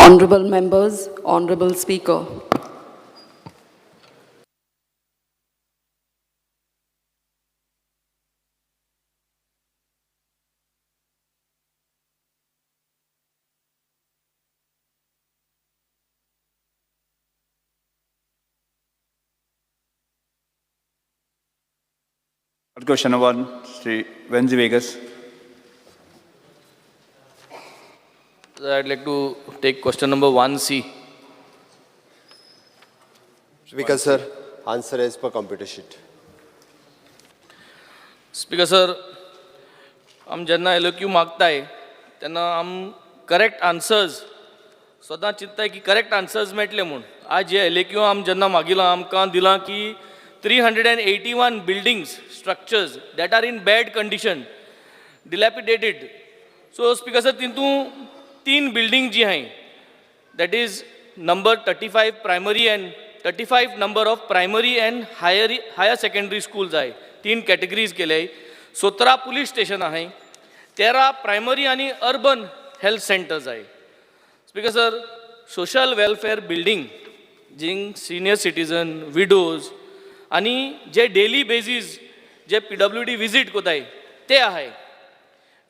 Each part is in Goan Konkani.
Honorable members, Honorable Speaker. Question number 1, Sri Venzy Vegas. I'd like to take question number 1C. Speaker sir, answer as per computer sheet. Speaker sir, आम जेन्ना एल क्यू मागताय तेन्ना आम करेक्ट आन्सर्स सदां चिंत्ताय की करेक्ट आन्सर्स मेळटले म्हूण. आज हे एल क्यू आम जेन्ना मागिलां आमकां दिलां की 381 buildings structures that are in bad condition, dilapidated. So speaker sir, तितून तीन बिल्डींग जी आहाय, that is number 35 primary and 35 number of primary and higher secondary schools आहे, तीन कॅटेगरीज केले. 17 पुलीस स्टेशन आहे, 13 प्रायमरी आणि अर्बन हेल्थ सेंटर्स आहे. Speaker sir, social welfare building जिंग सिनियर सिटीजन, विडोज आणि जे डेली बेजीस जे पीडब्ल्यूडी विजीट कोताय ते आहे.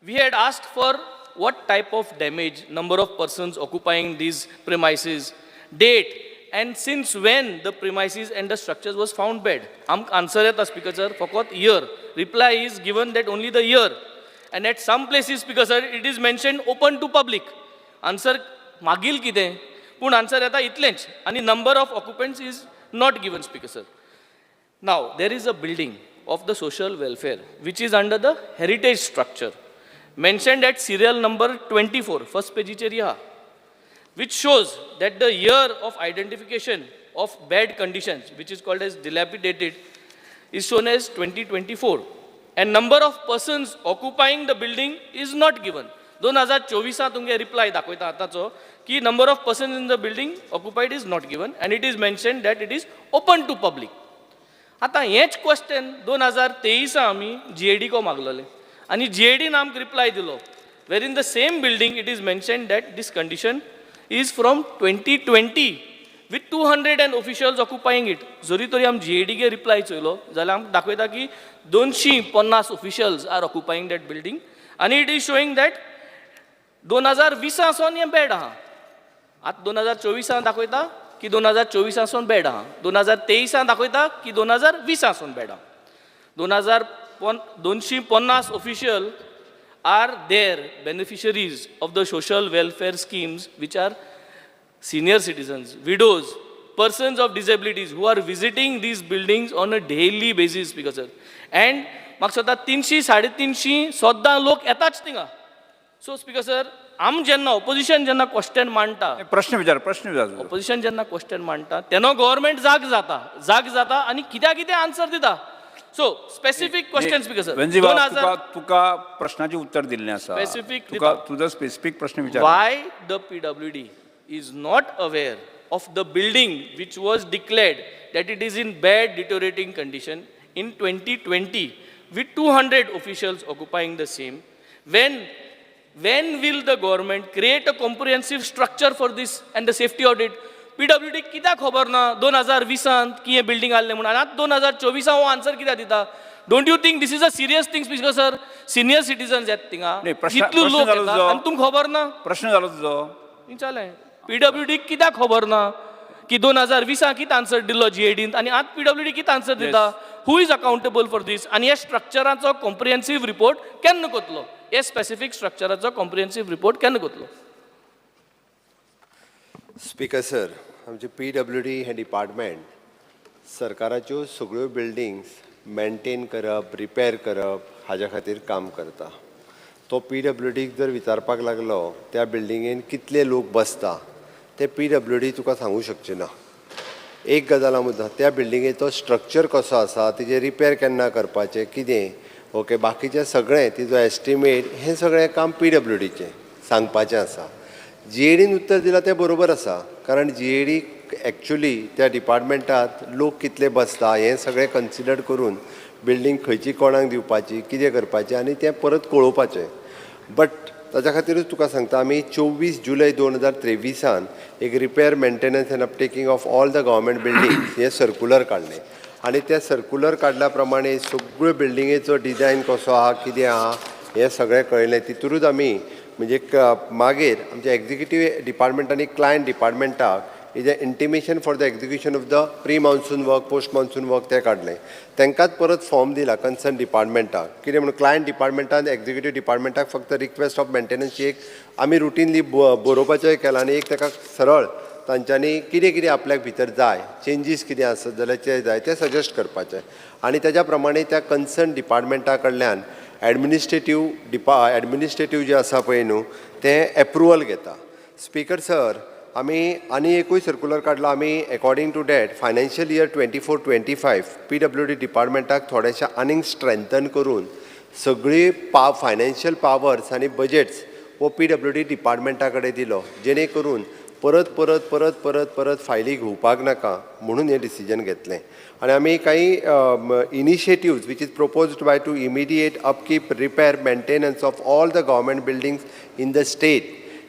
We had asked for what type of damage, number of persons occupying these premises, date, and since when the premises and the structures was found bad. आमकां आन्सर येता स्पीकर सर फकत year. Reply is given that only the year. And at some places, speaker sir, it is mentioned open to public. Answer मागील कितें पूण आन्सर येता इतलेंच आनी number of occupants is not given, speaker sir. Now, there is a building of the social welfare which is under the heritage structure mentioned at serial number 24, first पेजीचेर ह्या, which shows that the year of identification of bad conditions, which is called as dilapidated, is shown as 2024 and number of persons occupying the building is not given. 2024 तुमगे रिप्लाय दाखयता आतांचो की number of persons in the building occupied is not given and it is mentioned that it is open to public. आतां हेंच क्वेश्चन 2023 आमी जीएडीको मागलेलें आनी जीएडीन आमकां रिप्लाय दिलो where in the same building it is mentioned that this condition is from 2020 with 200 and officials occupying it. जरी तरी आमी जीएडीगे रिप्लाय चोयलो जाल्यार आमकां दाखयता की 250 officials are occupying that building आनी it is showing that 2020 सावन हें बॅड आहा. आतां 2024 दाखयता की 2024 सावन बॅड आहा, 2023 दाखयता की 2020 सावन बॅड आहा. दोन हजार पन 250 official are there beneficiaries of the social welfare schemes, which are senior citizens, widows, persons of disabilities who are visiting these buildings on a daily basis, speaker sir. And म्हाका दिसता 300 350 सद्दां लोक येताच थिंगा. सो स्पीकर सर, आम जेन्ना ऑपोजिशन जेन्ना क्वेश्चन मांडटा, प्रश्न विचार, प्रश्न विचार तुजो. ऑपोजिशन जेन्ना क्वेश्चन मांडटा तेन्ना गव्हर्मेंट जाग जाता, जाग जाता आनी कित्या कितें आन्सर दिता. So specific question, speaker sir, Venzy दोन बाब, हजार तुका तुका प्रश्नाचें उत्तर दिल्लें आसा. Specific तुका दिता. तुजो स्पेसिफीक प्रश्न विचार. Why the PWD is not aware of the building which was declared that it is in bad deteriorating condition in 2020 with 200 officials occupying the same? When will the government create a comprehensive structure for this and the safety audit? PWD कित्याक खबर ना 2020 की हें बिल्डींग आहलें म्हणून आनी आतां 2024 हो आन्सर कित्याक दिता? Don't you think this is a serious thing, speaker sir? Senior citizens येता थिंगा, नाही, प्रश्न- इतलो प्रश्न लोक जालो येता तुजो. आनी तुमकां खबर ना? प्रश्न जालो तुजो. विचारलें पीडब्ल्यूडी कित्याक खबर ना की 2020 कितें आन्सर दिल्लो जीएडीन आनी आतां पीडब्ल्यूडी कितें आन्सर दिता? Who is accountable for this? आनी ह्या स्ट्रक्चराचो कॉम्प्रिहेन्सीव रिपोर्ट केन्ना कोतलो? हे स्पेसिफीक स्ट्रक्चराचो कॉम्प्रिहेन्सीव रिपोर्ट केन्ना कोतलो? स्पीकर सर, आमचे पीडब्ल्यूडी हें डिपार्टमेंट सरकाराच्यो सगळ्यो बिल्डींग्स मेंटेन करप, रिपेर करप हाज्या खातीर काम करता. तो पीडब्ल्यूडीक जर विचारपाक लागलो त्या बिल्डिंगेन कितले लोक बसता ते पीडब्ल्यूडी तुका सांगूं शकचे ना. एक गजाल हांव मुद्दाम, त्या बिल्डिंगेचो स्ट्रक्चर कसो आसा, तेजें रिपेर केन्ना करपाचें कितें, ओके, बाकीचें सगळें तिजो एस्टिमेट हें सगळें काम पीडब्ल्यूडीचें सांगपाचें आसा. जीएडीन उत्तर दिलां तें बरोबर आसा, कारण जीएडी एक्चुली त्या डिपार्टमेंटात लोक कितले बसता हें सगळें कन्सिडर करून बिल्डींग खंयची कोणाक दिवपाची, कितें करपाचें आनी तें परत कळोवपाचें. बट ताच्या खातीरूच तुका सांगता, आमी 24 जुलय 2023 एक repair, maintenance and uptaking of all the government building हें सर्कुलर काडलें आनी त्या सर्कुलर काडल्या प्रमाणे सगळ्यो बिल्डिंगेचो डिजायन कसो आहा, कितें आहा, हें सगळें कळयलें. तितूरूच आमी म्हणजे मागीर आमच्या एक्झिक्युटीव डिपार्टमेंट आनी client डिपार्टमेंटाक is a intimation for the execution of the pre monsoon work, post monsoon work तें काडलें. तांकांच परत फॉर्म दिला कन्सर्न डिपार्टमेंटाक. कितें म्हणून क्लायंट डिपार्टमेंटान एक्झिक्युटीव डिपार्टमेंटाक फक्त रिक्वेस्ट ऑफ मेंटेनन्सची एक आमी रुटीनली बरोवपाचें केलां आनी एक ताका सरळ तांच्यांनी कितें कितें आपल्याक भितर जाय, चेंजीस कितें आसत जाल्यार ते जाय ते सजेस्ट करपाचे आनी ताच्या प्रमाणे त्या कन्सर्न डिपार्टमेंटा कडल्यान एडमिनिस्ट्रेटीव जें आसा पळय न्हू, तें एप्रुवल घेता. स्पीकर सर, आमी आनी एकूय सर्कुलर काडला. आमी according to that financial year 24-25 PWD डिपार्टमेंटाक थोडेशें आनीक स्ट्रेंथन करून सगळी फायनान्शियल पावर्स आनी बजेट्स हो पीडब्ल्यूडी डिपार्टमेंटा कडेन दिलो, जेणे करून परत परत परत परत परत फायली घेवपाक नाका म्हणून हें डिसिजन घेतलें. आनी आमी काही initiatives which is proposed by to immediate upkeep, repair, maintenance of all the government buildings in the state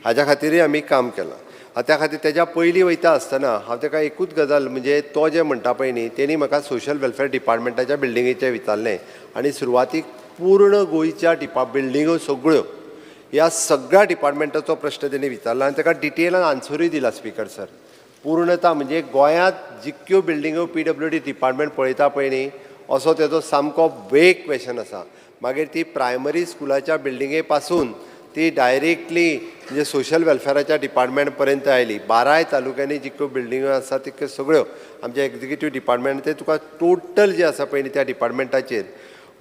हाज्या खातीरय आमी काम केलां. आतां त्या खातीर तेज्या पयलीं वयता आसतना हांव ताका एकूच गजाल, म्हणजे तो जें म्हणटा पळय न्ही, तेणी म्हाका सोशल वेलफेअर डिपार्टमेंटाच्या बिल्डिंगेचें विचारलें आनी सुरवातीक पूर्ण गोंयच्या बिल्डिंगो सगळ्यो ह्या सगळ्या डिपार्टमेंटाचो प्रश्न तेणी विचारला आनी ताका डिटेलान आन्सरूय दिला. स्पीकर सर, पूर्णता म्हणजे गोंयांत जितक्यो बिल्डिंगो पीडब्ल्यूडी डिपार्टमेंट पळयता पळय न्ही, असो तेजो सामको वेग क्वेशन आसा. मागीर ती प्रायमरी स्कुलाच्या बिल्डिंगे पासून ती डायरेक्टली म्हणजे सोशल वेलफेराच्या डिपार्टमेंट पर्यंत आयली. बाराय तालुक्यांनी जितक्यो बिल्डिंगो आसा तितक्यो सगळ्यो आमच्या एक्झिक्युटीव डिपार्टमेंट ते तुका टोटल जे आसा पळय न्ही, त्या डिपार्टमेंटाचेर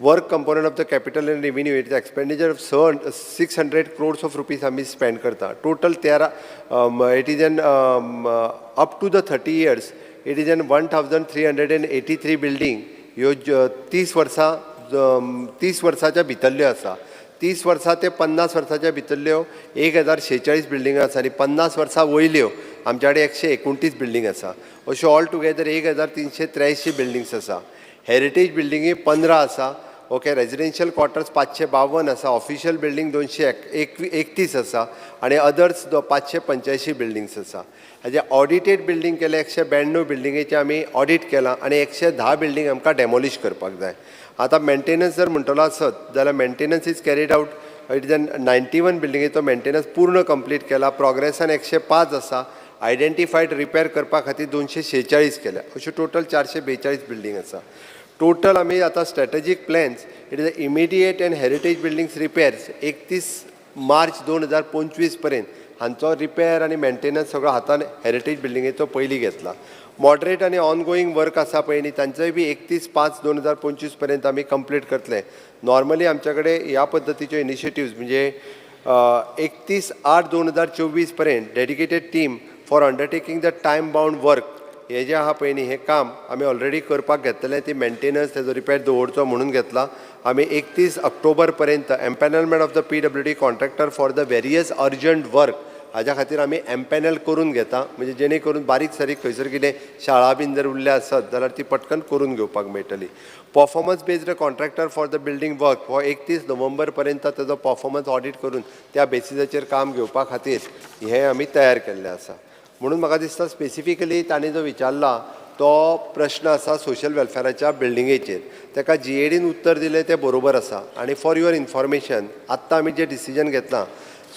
work component of the capital and revenue, it expenditure of 600 crores of rupees आमी स्पेंड करता. Total 13, it is an up to the 30 years, it is an 1383 building. ह्यो 30 वर्सां, 30 वर्साच्या भितरल्यो आसा. 30 वर्सां ते 50 वर्साच्या भितरल्यो 1046 बिल्डिंगो आसा आनी 50 वर्सां वयल्यो आमच्या कडेन 129 बिल्डींग आसा. अश्यो ऑल टुगेदर 1383 बिल्डिंग्स आसा. हेरिटेज बिल्डिंगी 15 आसा, ओके. रेजिडेन्शियल क्वॉर्टर्स 552 आसा, ऑफिशियल बिल्डींग दोनशे एक एक एकतीस आसा आनी अदर्स 585 बिल्डिंग्स आसा. हाजे ऑडिटेड बिल्डींग केले, 192 बिल्डिंगेचे आमी ऑडीट केलां आनी 110 बिल्डींग आमकां डेमोलिश करपाक जाय. आतां मेंटेनन्स जर म्हणटलो आसत जाल्यार maintenance is carried out, it is an 91 बिल्डिंगेचो maintenance पूर्ण कंप्लीट केला. प्रोग्रेसान 105 आसा. आयडेंटिफायड रिपेर करपा खातीर 246 केल्या. अश्यो टोटल 442 बिल्डींग आसा टोटल. आमी आतां strategic plans, it is a immediate and heritage buildings repairs, 31 मार्च 2025 पर्यंत हांचो रिपेर आनी मेंटेनन्स सगळो हातान हेरिटेज बिल्डिंगेचो पयलीं घेतला. मॉडरेट आनी ऑनगोईंग वर्क आसा पळय न्ही, तांचोय बी 31/5/2025 पर्यंत आमी कंप्लीट करतले. नॉर्मली आमच्या कडेन ह्या पद्दतीच्यो इनिशिएटिव्ज म्हणजे 31/8/2024 पर्यंत dedicated team for undertaking the time bound work हे जे आहा पळय न्ही, हें काम आमी ऑलरेडी करपाक घेतलें. ती मेंटेनन्स तेजो रिपेर दवरचो म्हणून घेतला आमी. 31 ऑक्टोबर पर्यंत empanelment of the PWD contractor for the various urgent work हाज्या खातीर आमी एम्पॅनल करून घेता, म्हणजे जेणे करून बारीक सारीक खंयसर कितें शाळा बीन जर उरल्या आसत जाल्यार ती पटकन करून घेवपाक मेळटली. Performance based contractor for the building work हो 31 नोव्हेंबर पर्यंत तेजो पर्फॉर्मन्स ऑडीट करून त्या बेसिसाचेर काम घेवपा खातीर हें आमी तयार केल्लें आसा. म्हणून म्हाका दिसता, स्पेसिफिकली तांणी जो विचारला तो प्रश्न आसा सोशल वेलफेराच्या बिल्डिंगेचेर, ताका जीएडीन उत्तर दिलें तें बरोबर आसा. आनी फॉर your information, आत्तां आमी जें डिसिजन घेतलां,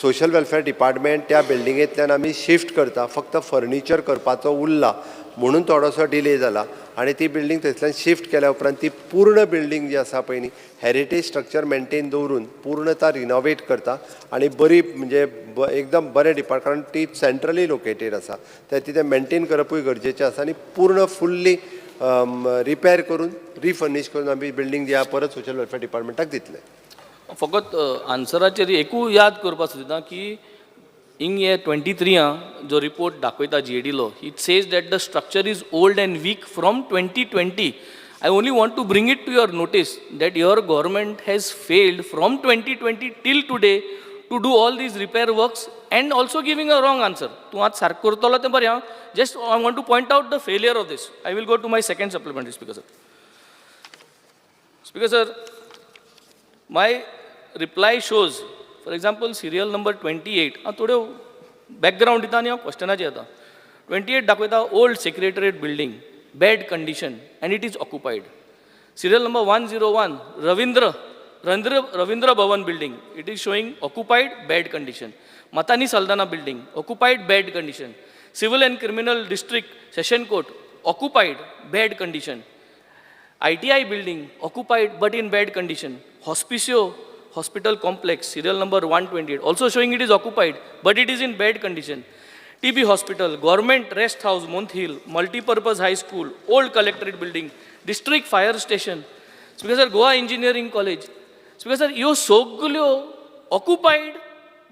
सोशल वेलफेअर डिपार्टमेंट त्या बिल्डिंगेंतल्यान आमी शिफ्ट करता. फक्त फर्निचर करपाचो उरला म्हणून थोडोसो डिले जाला आनी ती बिल्डींग थंयसल्यान शिफ्ट केल्या उपरांत ती पूर्ण बिल्डींग जी आसा पळय न्ही, हेरिटेज स्ट्रक्चर मेंटेन दवरून पूर्णता रिनोवेट करता आनी बरी म्हणजे एकदम बरें डिपार्ट, कारण ती सेंट्रली लोकेटेड आसा, ते तितें मेंटेन करपूय गरजेचें आसा आनी पूर्ण फुल्ली रिपेर करून, रिफर्नीश करून आमी बिल्डींग जी आहा परत सोशल वेलफेअर डिपार्टमेंटाक दितले. फकत आन्सराचेर एकूय याद करपाक सोदिता की हिंग हे 23 जो रिपोर्ट दाखयता जीएडीलो, it says that the structure is old and weak from 2020. I only want to bring it to your notice that your government has failed from 2020 till today to do all these repair works and also giving a wrong answer. तूं आतां सारकें करतलो तें बरें. हांव just I want to point out the failure of this. I will go to my second supplementary, Speaker sir. Speaker sir, my reply shows For example, serial number 28, हांव थोड्यो बॅकग्रावंड दिता आनी हांव क्वेश्चनाचेर येता. 28 दाखयता old secretariat building, bad condition, and it is occupied. Serial number 101, Ravindra Bhavan building, it is showing occupied, bad condition. Matanhy Saldanha building, occupied, bad condition. Civil and criminal district session court, occupied, bad condition. ITI building, occupied but in bad condition. Hospicio Hospital Complex, serial number 128, also showing it is occupied, but it is in bad condition. TB Hospital, Government Rest House, Month Hill, Multipurpose High School, Old Collectorate Building, District Fire Station, Speaker sir, Goa Engineering College. Speaker sir, ह्यो सगल्यो occupied,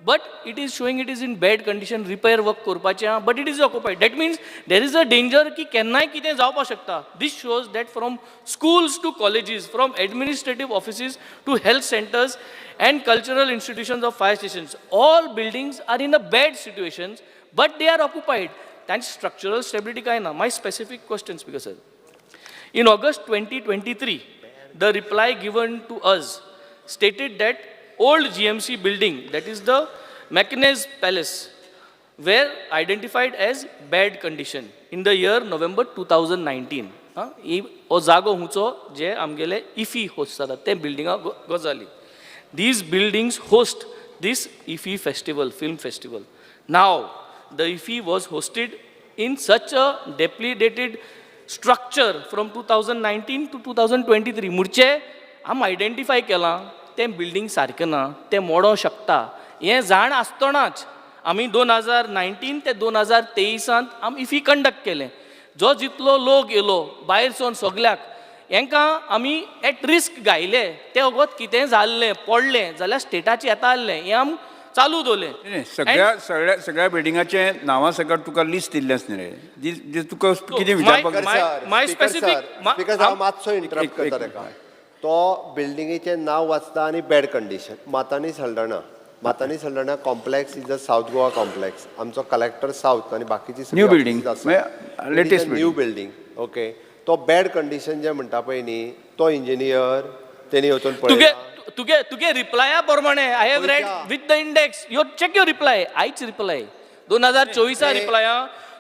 but it is showing it is in bad condition, repair work करपाचें आहा, but it is occupied. That means there is a danger की केन्नाय कितें जावपाक शकता. This shows that from schools to colleges, from administrative offices to health centers and cultural institutions of fire stations, all buildings are in a bad situations, but they are occupied. तांची structural stability काय ना. My specific question, Speaker sir, in August 2023, the reply given to us stated that old GMC building, that is the Macanese Palace, were identified as bad condition in the year November 2019. ही हो जागो हुंचो जे आमगेले इफी होस्ट जाता ते बिल्डिंगा गजाली. These buildings host this IFFI festival, film festival. Now, the IFFI was hosted in such a depleted structure from 2019 to 2023. म्हणचे आम आयडेंटिफाय केलां तें बिल्डींग सारकें ना, तें मोडोंक शकता हें जाण आसतनाच आमी 2019 ते 2023त आमी इफी कंडक्ट केलें. जो जितलो लोक येयलो भायर सून सगल्याक हेंकां आमी एट रिस्क घायले. ते वगत कितें जाल्लें पडलें जाल्यार स्टेटाचें येता आसलें, हें आमी चालू दवरलें. न्ही, सगळ्या सगळ्या बिल्डिंगाचे नांवां सकट तुका लिस्ट दिल्लें आसा न्ही रे, जी तुका कितें विचारपाक my specific- speaker, हांव मातसो इंटरप्ट करता ताका. तो बिल्डिंगेचें नांव वाचता आनी bad condition. Matanhy Saldanha, Matanhy Saldanha complex is a South Goa complex. आमचो कलेक्टर साउथ आनी बाकीची New building. म्हणजे latest. New building, okay. तो बॅड कंडिशन जे म्हणटा पळय न्ही, तो इंजिनियर तेणी वचून तुगे पळयला. तुगे रिप्लाया प्रमाणे I have read with the index. Your check your reply, आयच रिप्लाय, 2024 रिप्लाय.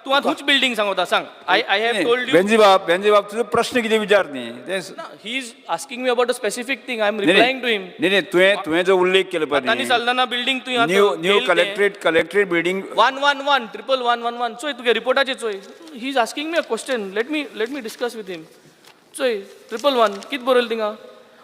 तूं आतां खंयची बिल्डींग सांगता सांग. I have told you. Venzy बाब, वेन्जी बाब, तुजो प्रश्न कितें विचार न्ही तें. He is asking me about a specific thing, I am replying to him. न्ही न्ही, तुवें जो उल्लेख केलो पळय मातानी साल्दाना बिल्डींग तुवें new collectorate building 111, 111 111. चोय तुगे रिपोर्टाचेर चोय. He is asking me a question, let me discuss with him. चोय, 111 कित बरयलें थिंगा?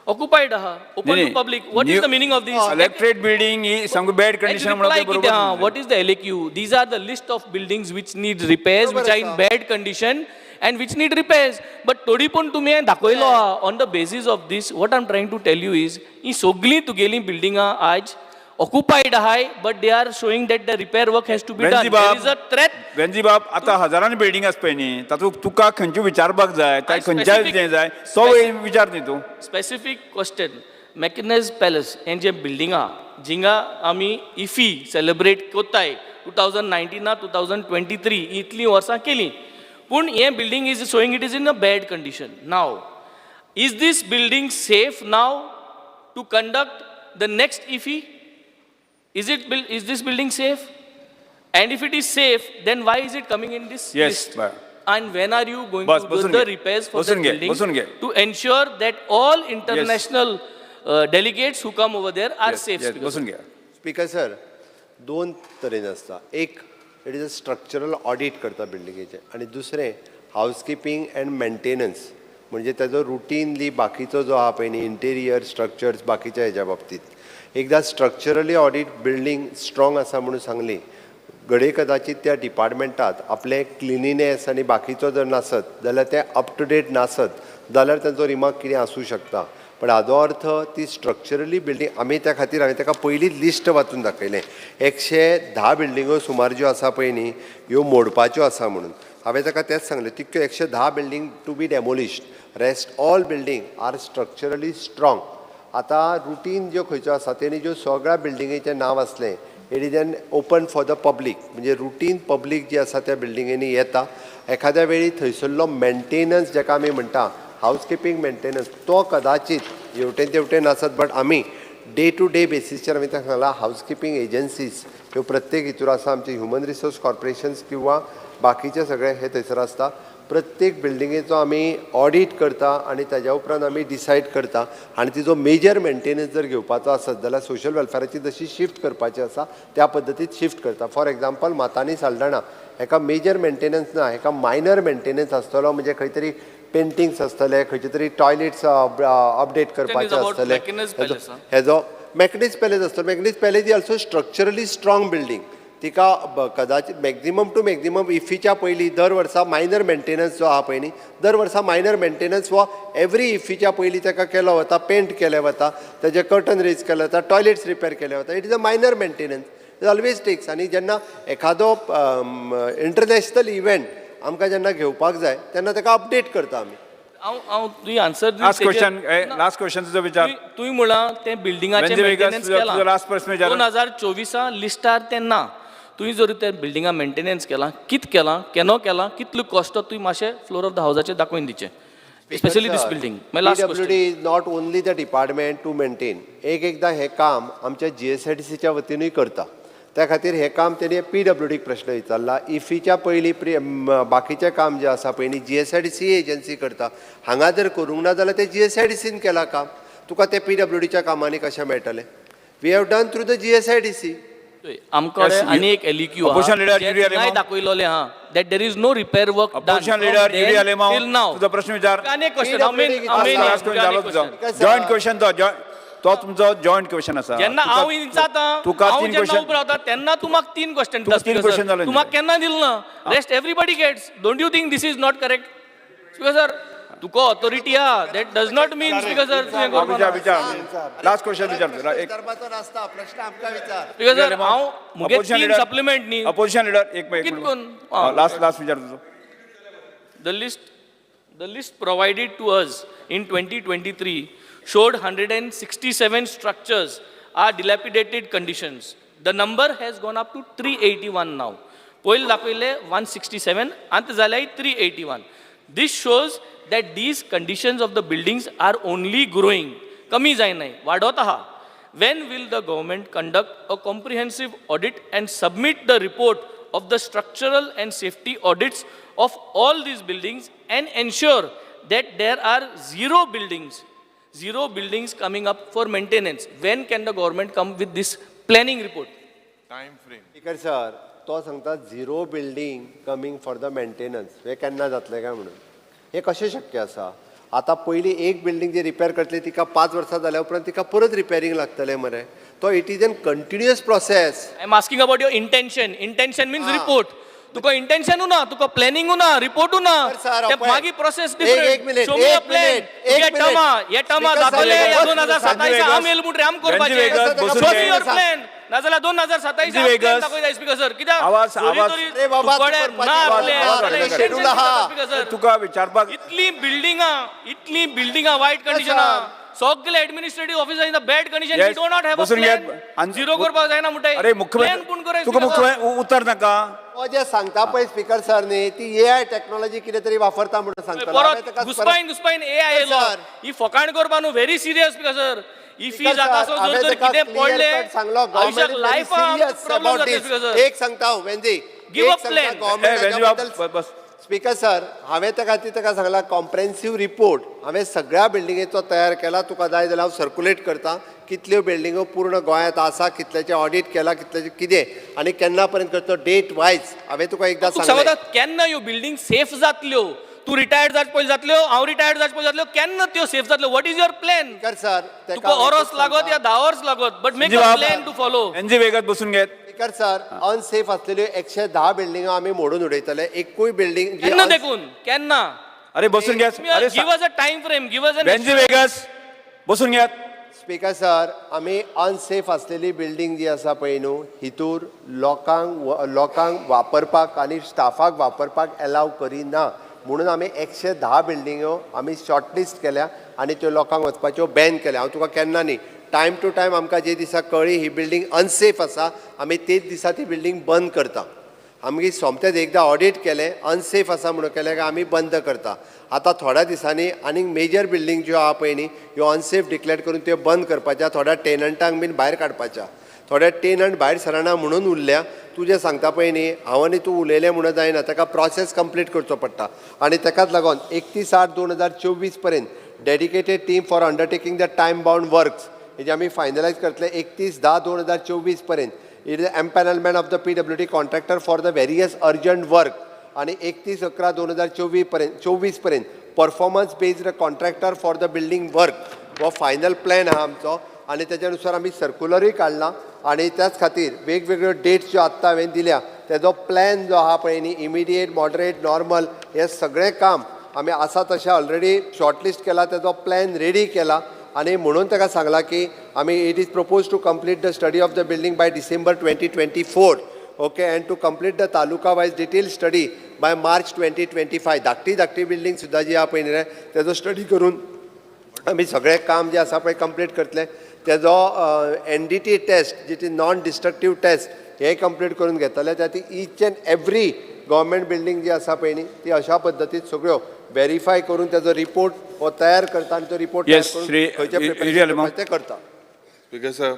ऑक्युपायड आहा, open to public. What is the meaning of this? Collectorate building ही सामकी बॅड कंडिशन म्हणून बरोबर. What is the LAQ? These are the list of buildings which need repairs, which are in bad condition and which need repairs. But थोडी पूण तुमी दाखयलो आहा. On the basis of this, what I am trying to tell you is ही सगळीं तुगेलीं बिल्डिंगां आज occupied आहाय, but they are showing that the repair work has to be done. There is a threat. Venzy बाब, आतां हजारांनी बिल्डिंग आसा पळय न्ही, तातूंत तुका खंयचे विचारपाक जाय, काय खंयच्या हें जाय तो विचार न्ही तूं. Specific question. मॅकनेज पॅलस हें जें बिल्डींग आहा, जिंगा आमी इफी सेलिब्रेट कोत्ताय 2019 2023, इतलीं वर्सां केलीं, पूण हें building is showing it is in a bad condition. Now, is this building safe now to conduct the next IFFI? Is this building safe? And if it is safe, then why is it coming in this list? And when are you going bus, to do बसून the घे. Repairs for बसून that घे, building बसून घे. To ensure that all international delegates who come over there are safe? Yes, Speaker, sir. बसून घ्या. स्पीकर सर, दोन तरेन आसता. एक, it is a structural audit करता बिल्डिंगेचें आनी दुसरें हावसकिपींग अँड मेंटेनन्स, म्हणजे ताजो रुटीनली बाकीचो जो आहा पळय न्ही, इंटेरियर स्ट्रक्चर्स बाकीच्या हेज्या बाबतीत. एकदां स्ट्रक्चरली ऑडीट बिल्डींग स्ट्रॉंग आसा म्हणून सांगली, घडये कदाचीत त्या डिपार्टमेंटात आपलें क्लिनिनेस आनी बाकीचो जर नासत जाल्यार, तें अप टू डेट नासत जाल्यार तांचो रिमार्क कितें आसूं शकता. पण हाजो अर्थ ती स्ट्रक्चरली बिल्डींग आमी त्या खातीर हांवें ताका पयलींच लिस्ट वाचून दाखयलें, 110 बिल्डिंगो सुमार ज्यो आसा पळय न्ही, ह्यो मोडपाच्यो आसा म्हणून. हांवें ताका तेंच सांगलें, तितक्यो 110 building to be demolished, rest all building are structurally strong. आतां रुटीन ज्यो खंयच्यो आसा, तेणी ज्यो सगळ्या बिल्डिंगेचें नांव आसलें, it is an open for the public, म्हणजे रुटीन पब्लीक जी आसा त्या बिल्डिंगेनी येता. एखाद्या वेळी थंयसरलो मेंटेनन्स, जाका आमी म्हणटा हावसकिपींग मेंटेनन्स, तो कदाचीत हेवटेन तेवटेन आसत, बट आमी डे टू डे बेसीसचेर आमी तांकां सांगलां, हावज किपींग एजन्सीज ह्यो प्रत्येक हितूर आसा. आमचे ह्युमन रिसोर्स कॉर्पोरेशन्स किंवा बाकीचे सगळे हे थंयसर आसता. प्रत्येक बिल्डिंगेचो आमी ऑडीट करता आनी ताज्या उपरांत आमी डिसायड करता आनी तिजो मेजर मेंटेनन्स जर घेवपाचो आसत जाल्यार सोशल वेलफेराची जशी शिफ्ट करपाची आसा त्या पद्दतीत शिफ्ट करता. फॉर एग्जाम्पल, मातानी साल्डाणा हेका मेजर मेंटेनन्स ना, हेका मायनर मेंटेनन्स आसतलो. म्हणजे खंय तरी पेंटिंग्स आसतले, खंयचे तरी टॉयलेट्स अपडेट करपाचे about आसतले. McInnes Palace, ah? हेजो मॅकनीज पॅलेस आसतो. McInnes Palace is also structurally strong building. तिका कदाचित मॅक्झिमम टू मॅक्झिमम इफीच्या पयलीं दर वर्सा मायनर मेंटेनन्स जो आहा पळय न्ही, दर वर्सा मायनर मेंटेनन्स हो एवरी इफीच्या पयलीं ताका केलो वता. पेंट केलें वता, तेजे कर्टन रेज केले वता, टॉयलेट्स रिपेर केले वता. It is a minor maintenance, it always takes. आनी जेन्ना एखादो इंटरनॅशनल इव्हेंट आमकां जेन्ना घेवपाक जाय तेन्ना ताका अपडेट करता आमी. हांव तुवें answer. Last question, last question तुजो विचार. तुवें म्हळां तें बिल्डिंगाचें वेंजी वेगस, मेंटेनन्स तुजो last प्रश्न विचार. 2024 लिस्टार तें ना. तुवें जर त्या बिल्डिंगा मेंटेनन्स केलां, कित केलां, केन्ना केलां, कितलो कॉस्ट, तुवें मातशें फ्लोर ऑफ the हावजाचेर दाखोवन दिचें, स्पेशली दीस बिल्डींग. मागीर last PWD question. Is not only the department to maintain. एक एकदां हें काम आमच्या जीएसआयडीसीच्या वतीनूय करता. त्या खातीर हें काम तेणी पीडब्ल्यूडीक प्रश्न विचारला. इफीच्या पयलीं बाकीचें काम जें आसा पळय न्ही, जीएसआयडीसी एजन्सी करता. हांगा जर करूंक ना जाल्यार तें जीएसआयडीसीन केलां काम, तुका तें पीडब्ल्यूडीच्या कामांनी कशें मेळटलें? We have done through the GSIDC. आमकां Yes, आनी एक एलईक्यू Opposition leader, Yuri Alemao. दाखयलोलें हा that there is no repair work Opposition leader Yuri Alemao, till नाव. तुजो प्रश्न विचार. आनी एक क्वेश्चन हांव मेन लास्ट क्वेश्चन जालो तुजो. जॉयंट क्वेश्चन तो, तो तुमचो जॉयंट क्वेश्चन आसा. जेन्ना हांव विचारता, तुका हांव तीन जेन्ना क्वेश्चन उबो रावता तेन्ना तूं म्हाका तीन क्वेश्चन तुका तीन question जाले. तूं म्हाका केन्ना दिल ना. Rest everybody gets. Don't you think this is not correct, Speaker sir? तुका ऑथॉरिटी आहा, that does not mean, Speaker sir, तुवें करपाक विचार, विचार, लास्ट क्वेश्चन विचार तुजो. एक विचारपाचो नासता प्रश्न, आमकां विचार. स्पीकर सर, हांव मुगे तीन सप्लिमेंट न्ही. अपोजिशन लिडर, एक कित कोन? आं. लास्ट लास्ट विचार तुजो. The list provided to us in 2023 showed 167 structures are dilapidated conditions. The number has gone up to 381 now. पयलीं दाखयले 167, आतां जाल्यार 381. This shows that these conditions of the buildings are only growing. कमी जायनाय, वाडत आहा. When will the government conduct a comprehensive audit and submit the report of the structural and safety audits of all these buildings and ensure that there are zero buildings coming up for maintenance? When can the government come with this planning report? Speaker sir, तो सांगता zero building coming for the maintenance हें केन्ना जातलें काय म्हणून. हें कशें शक्य आसा? आतां पयलीं एक बिल्डींग जी रिपेर करतली तिका 5 वर्सां जाल्या उपरांत तिका परत रिपेरींग लागतलें मरे. तो it is an continuous process. I am asking about your intention. Intention means report. तुका इंटेन्शनू ना, तुका प्लॅनिंगू ना, रिपोर्टू ना. सर, ते पळय. मागीर प्रोसेस. एक एक मिनिट, एक मिनिट, एक मिनिट. हे टर्मा स्पीकर जातले साहेब, 2027 आम येयल म्हणटरी आम करपाचें. वेगस, बसून शो मी घे. Your plan. नाजाल्यार 2027 वेगस. प्लॅन दाखयता स्पीकर सर. कित्याक आवाज- जोरी आवाज. तरी अरे बाबा, तूं तुकडे करपाची ना वाट आपले, वाट जाल्यार वाट intention schedule आहा. Speaker sir. तुका विचारपाक इतली बिल्डिंगां, इतली बिल्डिंगां वायट कंडिशनां, सगळे administrative officer in the bad condition. We Yes. Do not have a बसून घे. प्लॅन. झिरो करपाक जायना म्हणटाय. अरे प्लॅन पूण मुख्यमंत्री, कर. तुका मुख्यमंत्री उत्तर नाका. तो जे सांगता पळय स्पीकर सर न्ही, ती ए I technology कितें तरी वापरता म्हणून सांगता. हांवें परत ताका घुसपायन घुसपायन ए आयलो. सर. ही फकाण करपा न्हू, व्हेरी सिरियस स्पीकर सर. ही फी स्पीकर जाता सर, असो हांवें जर तर ताका कितें clear पडलें cut सांगलो, आयुश्याक government is very लायफाक serious problem about जाता this. Speaker sir. एक सांगता हांव वेंजी. Give एक a plan. सांगता, ए, वेंजी बाब, government बस. स्पीकर सर, हांवें त्या खातीर ताका सांगला, कॉम्प्रेन्सीव रिपोर्ट हांवें सगळ्या बिल्डिंगेचो तयार केला. तुका जाय जाल्यार हांव सर्कुलेट करता, कितल्यो बिल्डिंगो पूर्ण गोंयांत आसा, कितल्याचें ऑडीट केला, कितल्याचें कितें आनी केन्ना पर्यंत करतो, डेट वायज हांवें तुका एकदां तुका सांगलें. सांगता, केन्ना ह्यो बिल्डींग सेफ जातल्यो? तूं रिटायर्ड जावचे पयलीं जातल्यो, हांव रिटायर्ड जावचे पयलीं जातल्यो, केन्ना त्यो सेफ जातल्यो? What is your plan? Speaker sir, तुका ओरोस लागत या 10 वर्स लागत, but make a plan to follow. NG Vegat बसून घेत. स्पीकर सर, अनसेफ असलेल्यो 110 बिल्डिंगो आमी मोडून उडयतले. एकूय बिल्डींग केन्ना देखून केन्ना? अरे बसून घेत, अरे. Give us a time frame, give us an Venzy Vegas बसून घेत. स्पीकर सर, आमी अनसेफ असलेली बिल्डींग जी आसा पळय न्हू, हितूर लोकांक वापरपाक आनी स्टाफाक वापरपाक एलाव करिना म्हणून आमी 110 बिल्डिंगो आमी शॉर्टलिस्ट केल्या आनी त्यो लोकांक वचपाच्यो बॅन केल्या. हांव तुका केन्ना न्ही, टायम टू टायम आमकां जे दिसा कळ्ळी ही बिल्डींग अनसेफ आसा, आमी तेच दिसा ती बिल्डींग बंद करता. आमगे सोमतेच एकदां ऑडीट केलें, अनसेफ आसा म्हणून केलें काय आमी बंद करता. आतां थोड्या दिसांनी आनीक मेजर बिल्डींग ज्यो आहा पळय न्ही, ह्यो अनसेफ डिक्लेर करून त्यो बंद करपाच्या, थोड्या टेनंटांक बीन भायर काडपाच्या. थोडे टेनंट भायर सरना म्हणून उरल्या. तुजें सांगता पळय न्ही, हांव आनी तूं उलयलें म्हणून जायना, ताका प्रोसेस कंप्लीट करचो पडटा. आनी ताकाच लागून 31/8/2024 पर्यंत dedicated team for undertaking the time bound works हेजे आमी फायनलायज करतले 31/10/2024 पर्यंत. It is empanelment of the PWD contractor for the various urgent work. आनी 31/11/2024 पर्यंत, 24 पर्यंत performance based contractor for the building work. हो फायनल प्लॅन आहा आमचो आनी तेच्या नुसार आमी सर्कुलरूय काडला. आनी त्याच खातीर वेगवेगळ्यो डेट्स ज्यो आत्तां हांवें दिल्या, तेजो प्लॅन जो आहा पळय न्ही, इमिडिएट, मॉडरेट, नॉर्मल, हें सगळें काम आमी आसा तशें ऑलरेडी शॉर्टलिस्ट केला, तेजो प्लॅन रेडी केला. आनी म्हणून ताका सांगलां की आमी it is propose to complete the study of the building by December 2024, okay, and to complete the taluka wise detail study by March 2025. धाकटी धाकटी बिल्डींग सुद्दां जी आहा पळय न्ही रे, तेजो स्टडी करून आमी सगळें काम जें आसा पळय कंप्लीट करतले. तेजो एनडीटी टेस्ट, जी ती नॉन डिस्ट्रक्टीव टेस्ट, हें कंप्लीट करून घेतले. त्या ती each and every government building जी आसा पळय न्ही, ती अशा पद्दतीन सगळ्यो वेरीफाय करून तेजो रिपोर्ट हो तयार करता आनी तो रिपोर्ट तयार करून श्री खंयचे युरी प्रिपरेशन आलेमांव. करपाचें तें करता. Speaker sir,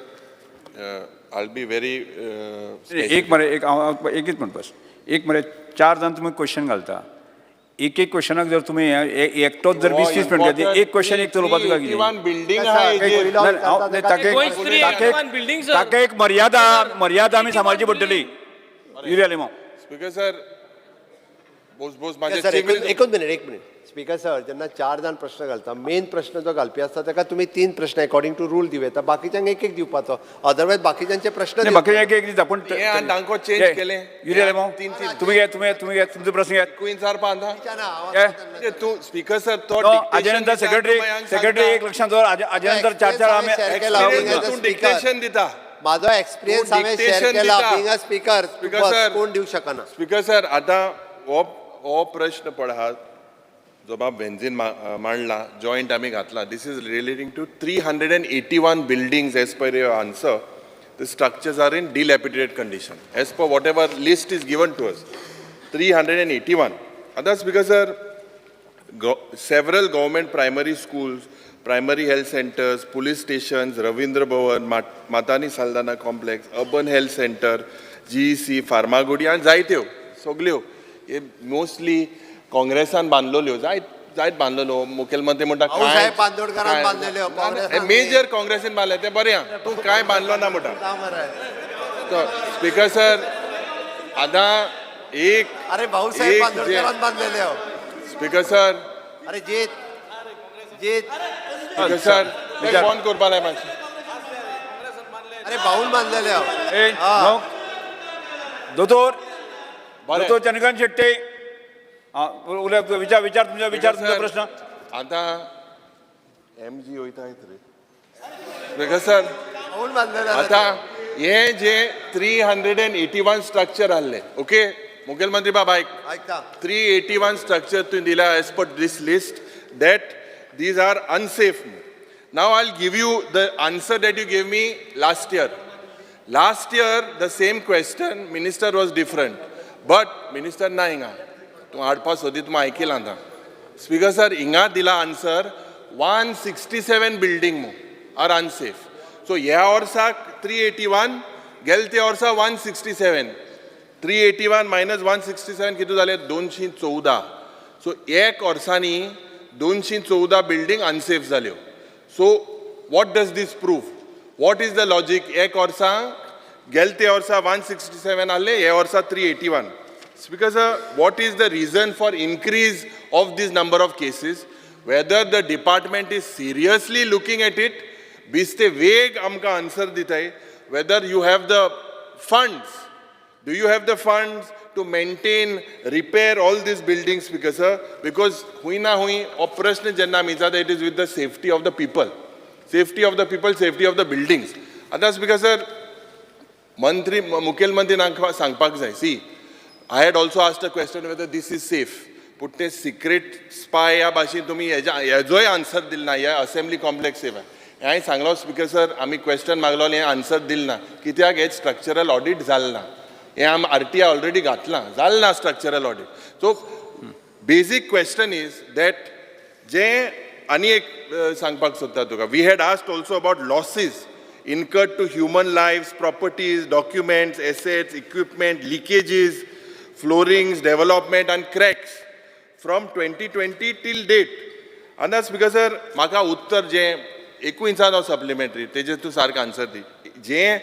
I'll be very specific. एक मरे, एक हांव हांव एकच म्हणपास, एक मरे, चार जाण तुमी क्वेश्चन घालता. एक एक क्वेश्चनाक जर तुमी एकटोच जर 20-30 मिनटां एक क्वेश्चन एक चलोवपाचो काय कितें? बिल्डिंग आसा, आहा एक हेजेर. वयलो नाही, हांव- नाही, ताका गोंय एक- three ताका एक- eighty-one building, sir. ताका एक मर्यादा मर्यादा आमी सांबाळची पडटली. युरी आलेमांव. स्पीकर सर, बोस बोस माझे सर, एकूच मिनिट, एक मिनिट. स्पीकर सर, जेन्ना चार जाण प्रश्न घालता, मेन प्रश्न जो घालपी आसता ताका तुमी तीन प्रश्न अकॉर्डिंग टू रूल दिवं येता, बाकीच्यांक एक एक दिवपाचो, अदरवायज बाकीच्यांचे प्रश्न नाही, बाकी एक एक दिता पूण हे आनी तांकां change केलें. युरी आलेमांव, तीन तीन. तुमी घे, तुमी तुमी घे, तुमचो प्रश्न घे. क्विन्सार पांदा हे? तूं स्पीकर सर तो नो, हाजे नंतर सेक्रेटरी सेक्रेटरी एक लक्षात दवर, हाजे नंतर चार चार आमी Experience हांवें share केला. तूं Speaker. Dictation दिता. माझो एक्सपिरियन्स तूं हांवें शेअर dictation केला. दिता. Being a speaker, Speaker sir. कोण दिवंक शकना. स्पीकर सर, आतां हो हो प्रश्न पड आहा जो बाब वेन्झीन मांडला, जॉयंट आमी घातला. This is relating to 381 buildings. As per your answer, the structures are in dilapidated condition as per whatever list is given to us, 381. आतां speaker sir, several government primary schools, primary health centers, police stations, Ravindra Bhavan, Matani Saldanha Complex, Urban Health Center, GEC, Farmagudi आनी जायत्यो सगल्यो हे मोस्टली काँग्रेसान बांदलोल्यो, जायत जायत बांदलेलो मुखेलमंत्री म्हणटा. भाऊसाहेब बांदोडकरान बांदलेल्यो, काँग्रेसान. मेजर काँग्रेसीन बांदले ते बरें आहा, तूं कांय बांदलो ना म्हणटा. स्पीकर सर, आतां एक अरे, भाऊसाहेब एक बांदोडकरान बांदलेल्यो. स्पीकर सर, अरे जीत जीत. स्पीकर सर, फोन करपा लाय मातशें. अरे, भाऊन बांदलेल्यो. ए नो, दोतोर. बरें. दोतोर चंद्रकांत शेट्टे, आं, उलय, विचार विचार तुमचा विचार, तुमचा सर, प्रश्न. आतां एम जी वयता रे स्पीकर सर. भाऊन बांदलेल्यो. आतां हे जे 381 स्ट्रक्चर आहले, ओके मुखेलमंत्री बाब, आयक. ऐकता. 381 स्ट्रक्चर तुवें दिल्या as per this list that these are unsafe. Now I give you the answer that you gave me last year. Last year the same question, minister was different, but minister ना हिंगा, तूं हाडपा सोदी, तूं आयकिलां. आतां स्पीकर सर, हिंगा दिला answer 167 building are unsafe. So ह्या वर्साक 381, गेले त्या वर्सा 167. 381 minus 167 कितें जालें? 214. सो एक वर्सांनी 214 बिल्डींग अनसेफ जाल्यो. So what does this prove? What is the logic? एक वर्सा, गेले त्या वर्सा 167 आहले, हे वर्सा 381. Speaker sir, what is the reason for increase of this number of cases? Whether the department is seriously looking at it, बेश्टे वेग आमकां आन्सर दिताय. Whether you have the funds, do you have the funds to maintain, repair all these buildings, Speaker sir? Because हुंय ना हुंय हो प्रश्न जेन्ना आमी विचारता, it is with the safety of the people. Safety of the people, safety of the buildings. आतां स्पीकर सर, मंत्री, मुखेलमंत्री सांगपाक जाय. See, I had also asked a question whether this is safe, पूण ते सिक्रेट स्पाय ह्या भाशेन तुमी हेज्या हेजोय आन्सर दिल ना. हे असेंब्ली कॉम्प्लेक्स सेफ आहे हांवें सांगलो. स्पीकर सर, आमी क्वेश्चन मागलो आनी हें आन्सर दिल ना, कित्याक हें स्ट्रक्चरल ऑडीट जालें ना. हें आमी आरटीआय ऑलरेडी घातलां, जालें ना structural audit. So basic question is that जें आनी एक सांगपाक सोदता तुका, we had asked also about losses incurred to human lives, properties, documents, assets, equipment, leakages, floorings, development and cracks from 2020 till date. अंदाज because sir म्हाका उत्तर जें एकूय इंचान हांव सप्लिमेंटरी तेजेर तूं सारकें आन्सर दी. जें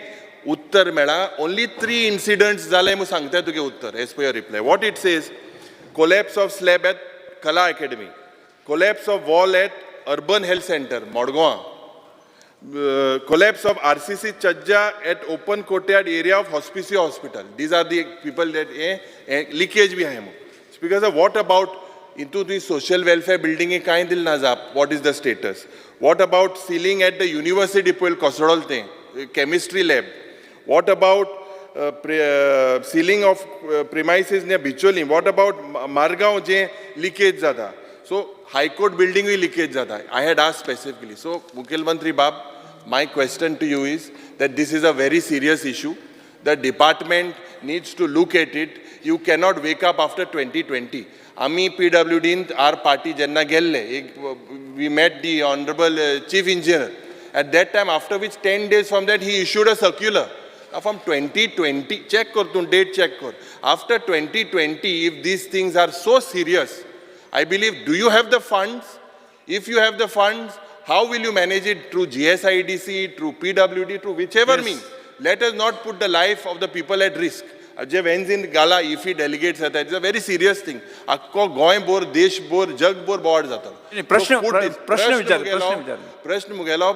उत्तर मेळ्ळां ओनली 3 इन्सिडंट्स जाले म्हूण सांगता तुगे उत्तर as per your reply. What it says, collapse of slab at Kala Academy, collapse of wall at Urban Health Centre मडगांवां, collapse of RCC chajja at open courtyard area of Hospicio Hospital. These are the people that leakage बी आहा म्हूण. Speaker sir, what about हितून तुवें सोशल वेलफेअर बिल्डिंगे कांय दिलें ना जाप, what is the status? What about ceiling at the university पयल कोसळोल तें chemistry lab? What about ceiling of premises near Bicholim? What about Margao J leakage जाता? सो हायकोर्ट बिल्डिंगूय लिकेज जाता. I had asked specifically. So मुखेलमंत्री बाब, my question to you is that this is a very serious issue. The department needs to look at it. You cannot wake up after 2020. आमी पीडब्ल्यूडीन our party जेन्ना गेल्ले एक, we met the honourable chief engineer at that time, after which 10 days from that he issued a circular. From 2020, check कर तूं, डेट चॅक कर. After 2020, if these things are so serious, I believe, do you have the funds? If you have the funds, how will you manage it? Through GSIDC, through PWD, through whichever means. Let us not put the life of the people at risk. जे वेन्झीन गाला इफी डेलिगेट्स जाता, it's a very serious thing. आख्खो गोंय भर, देश भर, जग भर बोवाळ जाता. प्रश्न- प्रश्न विचार, प्रश्न विचार. प्रश्न मुगेलो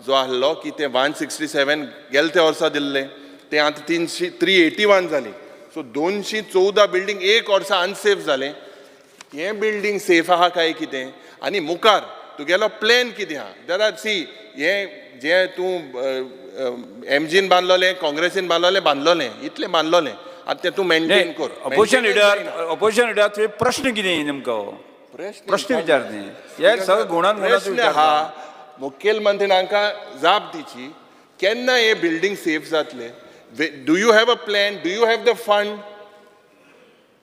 जो आहलो की ते 167 गेले ते वर्सा दिल्ले, ते आतां तिनशी 381 जाली. सो 214 बिल्डींग एक वर्सा अनसेफ जालें. हें बिल्डींग सेफ आहा काय कितें आनी मुखार तुगेलो प्लॅन कितें आहा? There are सी हें जें तूं एमजीन बांदलोलें, काँग्रेसीन बांदलोलें, बांदलोलें इतलें बांदलोलें, आतां तें तूं मेंटेन कर. अपोजिशन Maintenance leader जायना. अपोजिशन लिडर तुवें प्रश्न कितें नेमको प्रश्न विचार न्ही, हे सगळें गुणान गुणान प्रश्न हा, मुखेलमंत्र्यान हांकां जाप दिची, केन्ना हे बिल्डींग सेफ जातले? Do you have a plan? Do you have the fund?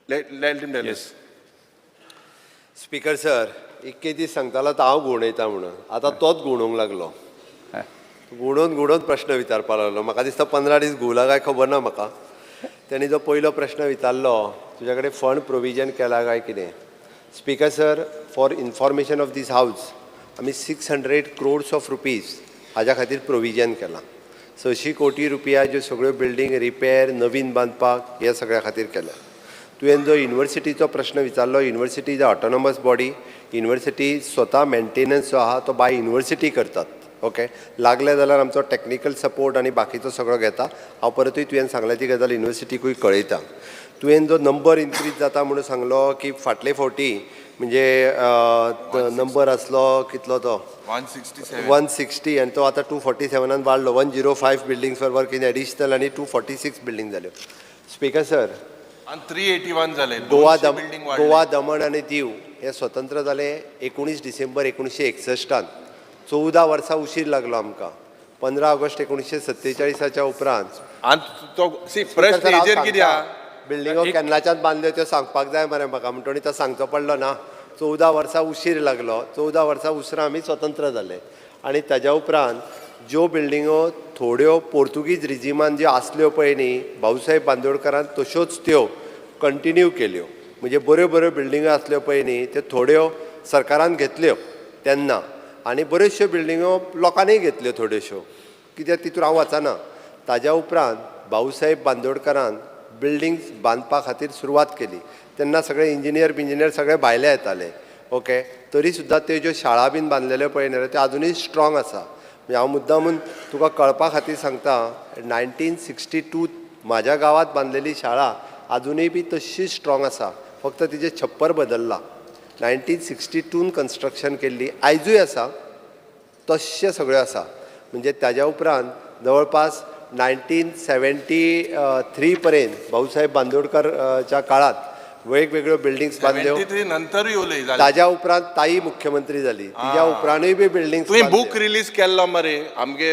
Let him tell. Yes. Speaker sir, इतके दीस सांगतालो तो हांव घुंवडयता म्हणून, आतां तोच घुंवडोवंक लागलो. घुंवडोवन घुंवडोवन प्रश्न विचारपाक लागलो. म्हाका दिसता 15 दीस घुंवला काय खबर ना म्हाका. तेणी जो पयलो प्रश्न विचारलो, तुज्या कडेन फंड प्रोविजन केला काय कितें. Speaker sir, for information of this house, आमी 600 crores of rupees हाज्या खातीर प्रोविजन केलां. 600 कोटी रुपया ज्यो सगळ्यो बिल्डींग रिपेर, नवीन बांदपाक, हे सगळ्या खातीर केल्या. तुवें जो युनिवर्सिटीचो प्रश्न विचारलो, university is a autonomous body. University स्वता मेंटेनन्स जो आहा तो बाय युनिवर्सिटी करतात. ओके, लागले जाल्यार आमचो टॅक्निकल सपोर्ट आनी बाकीचो सगळो घेता. हांव परतूय तुवें सांगलें ती गजाल युनिवर्सिटीकूय कळयता. तुवें जो नंबर इन्क्रीज जाता म्हणून सांगलो की फाटले फावटी म्हणजे नंबर आसलो कितलो तो? 167. 160, आनी तो आतां 247आन वाडलो. 105 buildings were work in additional आनी 246 बिल्डींग जाल्यो, स्पीकर सर. आनी 381 जाले. गोवा 200 दम बिल्डींग वाडले. गोवा, दमण आनी दीव हे स्वतंत्र जाले 19 डिसेंबर 1961. 14 वर्सां उशीर लागलो आमकां. 15 ऑगस्ट 1947च्या उपरांत. आनी तो सी प्रश्न हेजेर कितें आहा? बिल्डिंगो केन्नाच्यान बांदल्यो त्यो सांगपाक जाय मरे म्हाका, म्हणटोणी तो सांगचो पडलो ना. 14 वर्सां उशीर लागलो. 14 वर्सां उसरां आमी स्वतंत्र जाले आनी ताज्या उपरांत ज्यो बिल्डिंगो थोड्यो पोर्तुगीज रिजिमान ज्यो आसल्यो पळय न्ही, भाऊसाहेब बांदोडकरान तश्योच त्यो कंटिन्यू केल्यो. म्हणजे बऱ्यो बऱ्यो बिल्डिंगो आसल्यो पळय न्ही, त्यो थोड्यो सरकारान घेतल्यो तेन्ना आनी बऱ्योचश्यो बिल्डिंगो लोकांनीय घेतल्यो थोड्योश्यो, कित्याक तितून हांव वचना. ताज्या उपरांत भाऊसाहेब बांदोडकरान बिल्डिंग्स बांदपा खातीर सुरवात केली. तेन्ना सगळे इंजिनियर बिंजिनियर सगळे भायले येताले. ओके, तरी सुद्दां त्यो ज्यो शाळा बीन बांदलेल्यो पळय न्ही रे, त्यो आजुनूय स्ट्रॉंग आसा. म्हणजे हांव मुद्दामून तुका कळपा खातीर सांगता, 1962 म्हाज्या गांवांत बांदलेली शाळा आजुनूय बी तशीच स्ट्रॉंग आसा, फक्त तिजें छप्पर बदल्लां. 1962 कन्स्ट्रक्शन केल्ली आयजूय आसा, तश्शें सगळें आसा. म्हणजे ताज्या उपरांत जवळपास 1973 पर्यंत भाऊसाहेब बांदोडकर च्या काळात वेगवेगळ्यो बिल्डिंग्स बांदल्यो. 73 नंतरूय उलय जालें. ताज्या उपरांत ताई मुख्यमंत्री जाली, तिज्या उपरांतूय बी बिल्डिंग्स. तुवें बूक रिलीज केल्लो मरे आमगे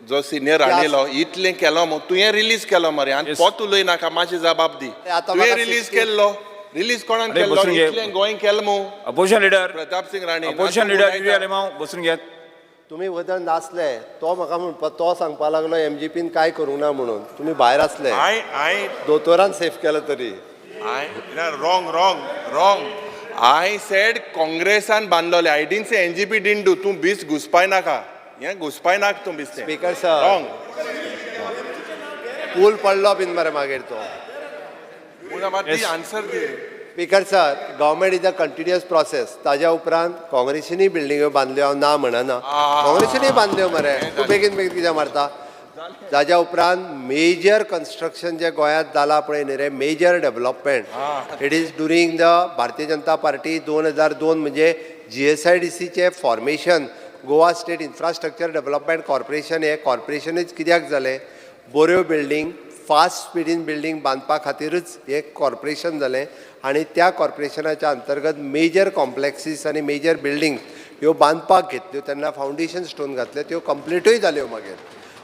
जो सिनियर हाडिल्लो इतलें केलो मग तुवें रिलीज केलो मरे आनी पोत उलय नाका, मातशें जबाब दी. आतां तुवें म्हाका रिलीज 60 केल्लो, रिलीज कोणाक अरे, केल्लो? बसून घे. इतलें गोंय केलें मू. Opposition leader, Pratap Singh Rane. Opposition leader Yuri Alemao, बसून घेयात. तुमी वदळ नासले, तो म्हाका म्हणपा, तो सांगपा लागलो एमजीपीन काय करूंक ना म्हणून. तुमी भायर आसले. I I दोतोरान सेफ केलो तरी. I wrong, wrong, wrong. I said काँग्रेसान बांदलोले. I didn't say NGP didn't do. तूं बीस घुसपाय नाका, हें घुसपाय नाका तूं बीस. Speaker sir. Wrong. पूल पडलो बीन मरे मागीर तो. Answer the. Speaker sir, government is a continuous process. ताज्या उपरांत काँग्रेसीनूय बिल्डिंग्यो बांदल्यो, हांव ना म्हणना. काँग्रेसीनूय बांदल्यो मरे. तूं बेगीन बेगीन कित्याक मारता? ताज्या उपरांत मेजर कन्स्ट्रक्शन जें गोंयांत जालां पळय न्ही रे, major development, it is during the Bharatiya Janata Party. 2002 म्हणजे जीएसआयडीसीचें formation, Goa State Infrastructure Development Corporation, हें कॉर्पोरेशनूच कित्याक जालें? बऱ्यो बिल्डींग, फास्ट स्पिडीन बिल्डींग बांदपा खातीरच हें कॉर्पोरेशन जालें. आनी त्या कॉर्पोरेशनाच्या अंतर्गत मेजर कॉम्प्लेक्सीस आनी मेजर बिल्डींग ह्यो बांदपाक घेतल्यो. तेन्ना फावंडेशन स्टोन घातले, त्यो कंप्लिटूय जाल्यो मागीर.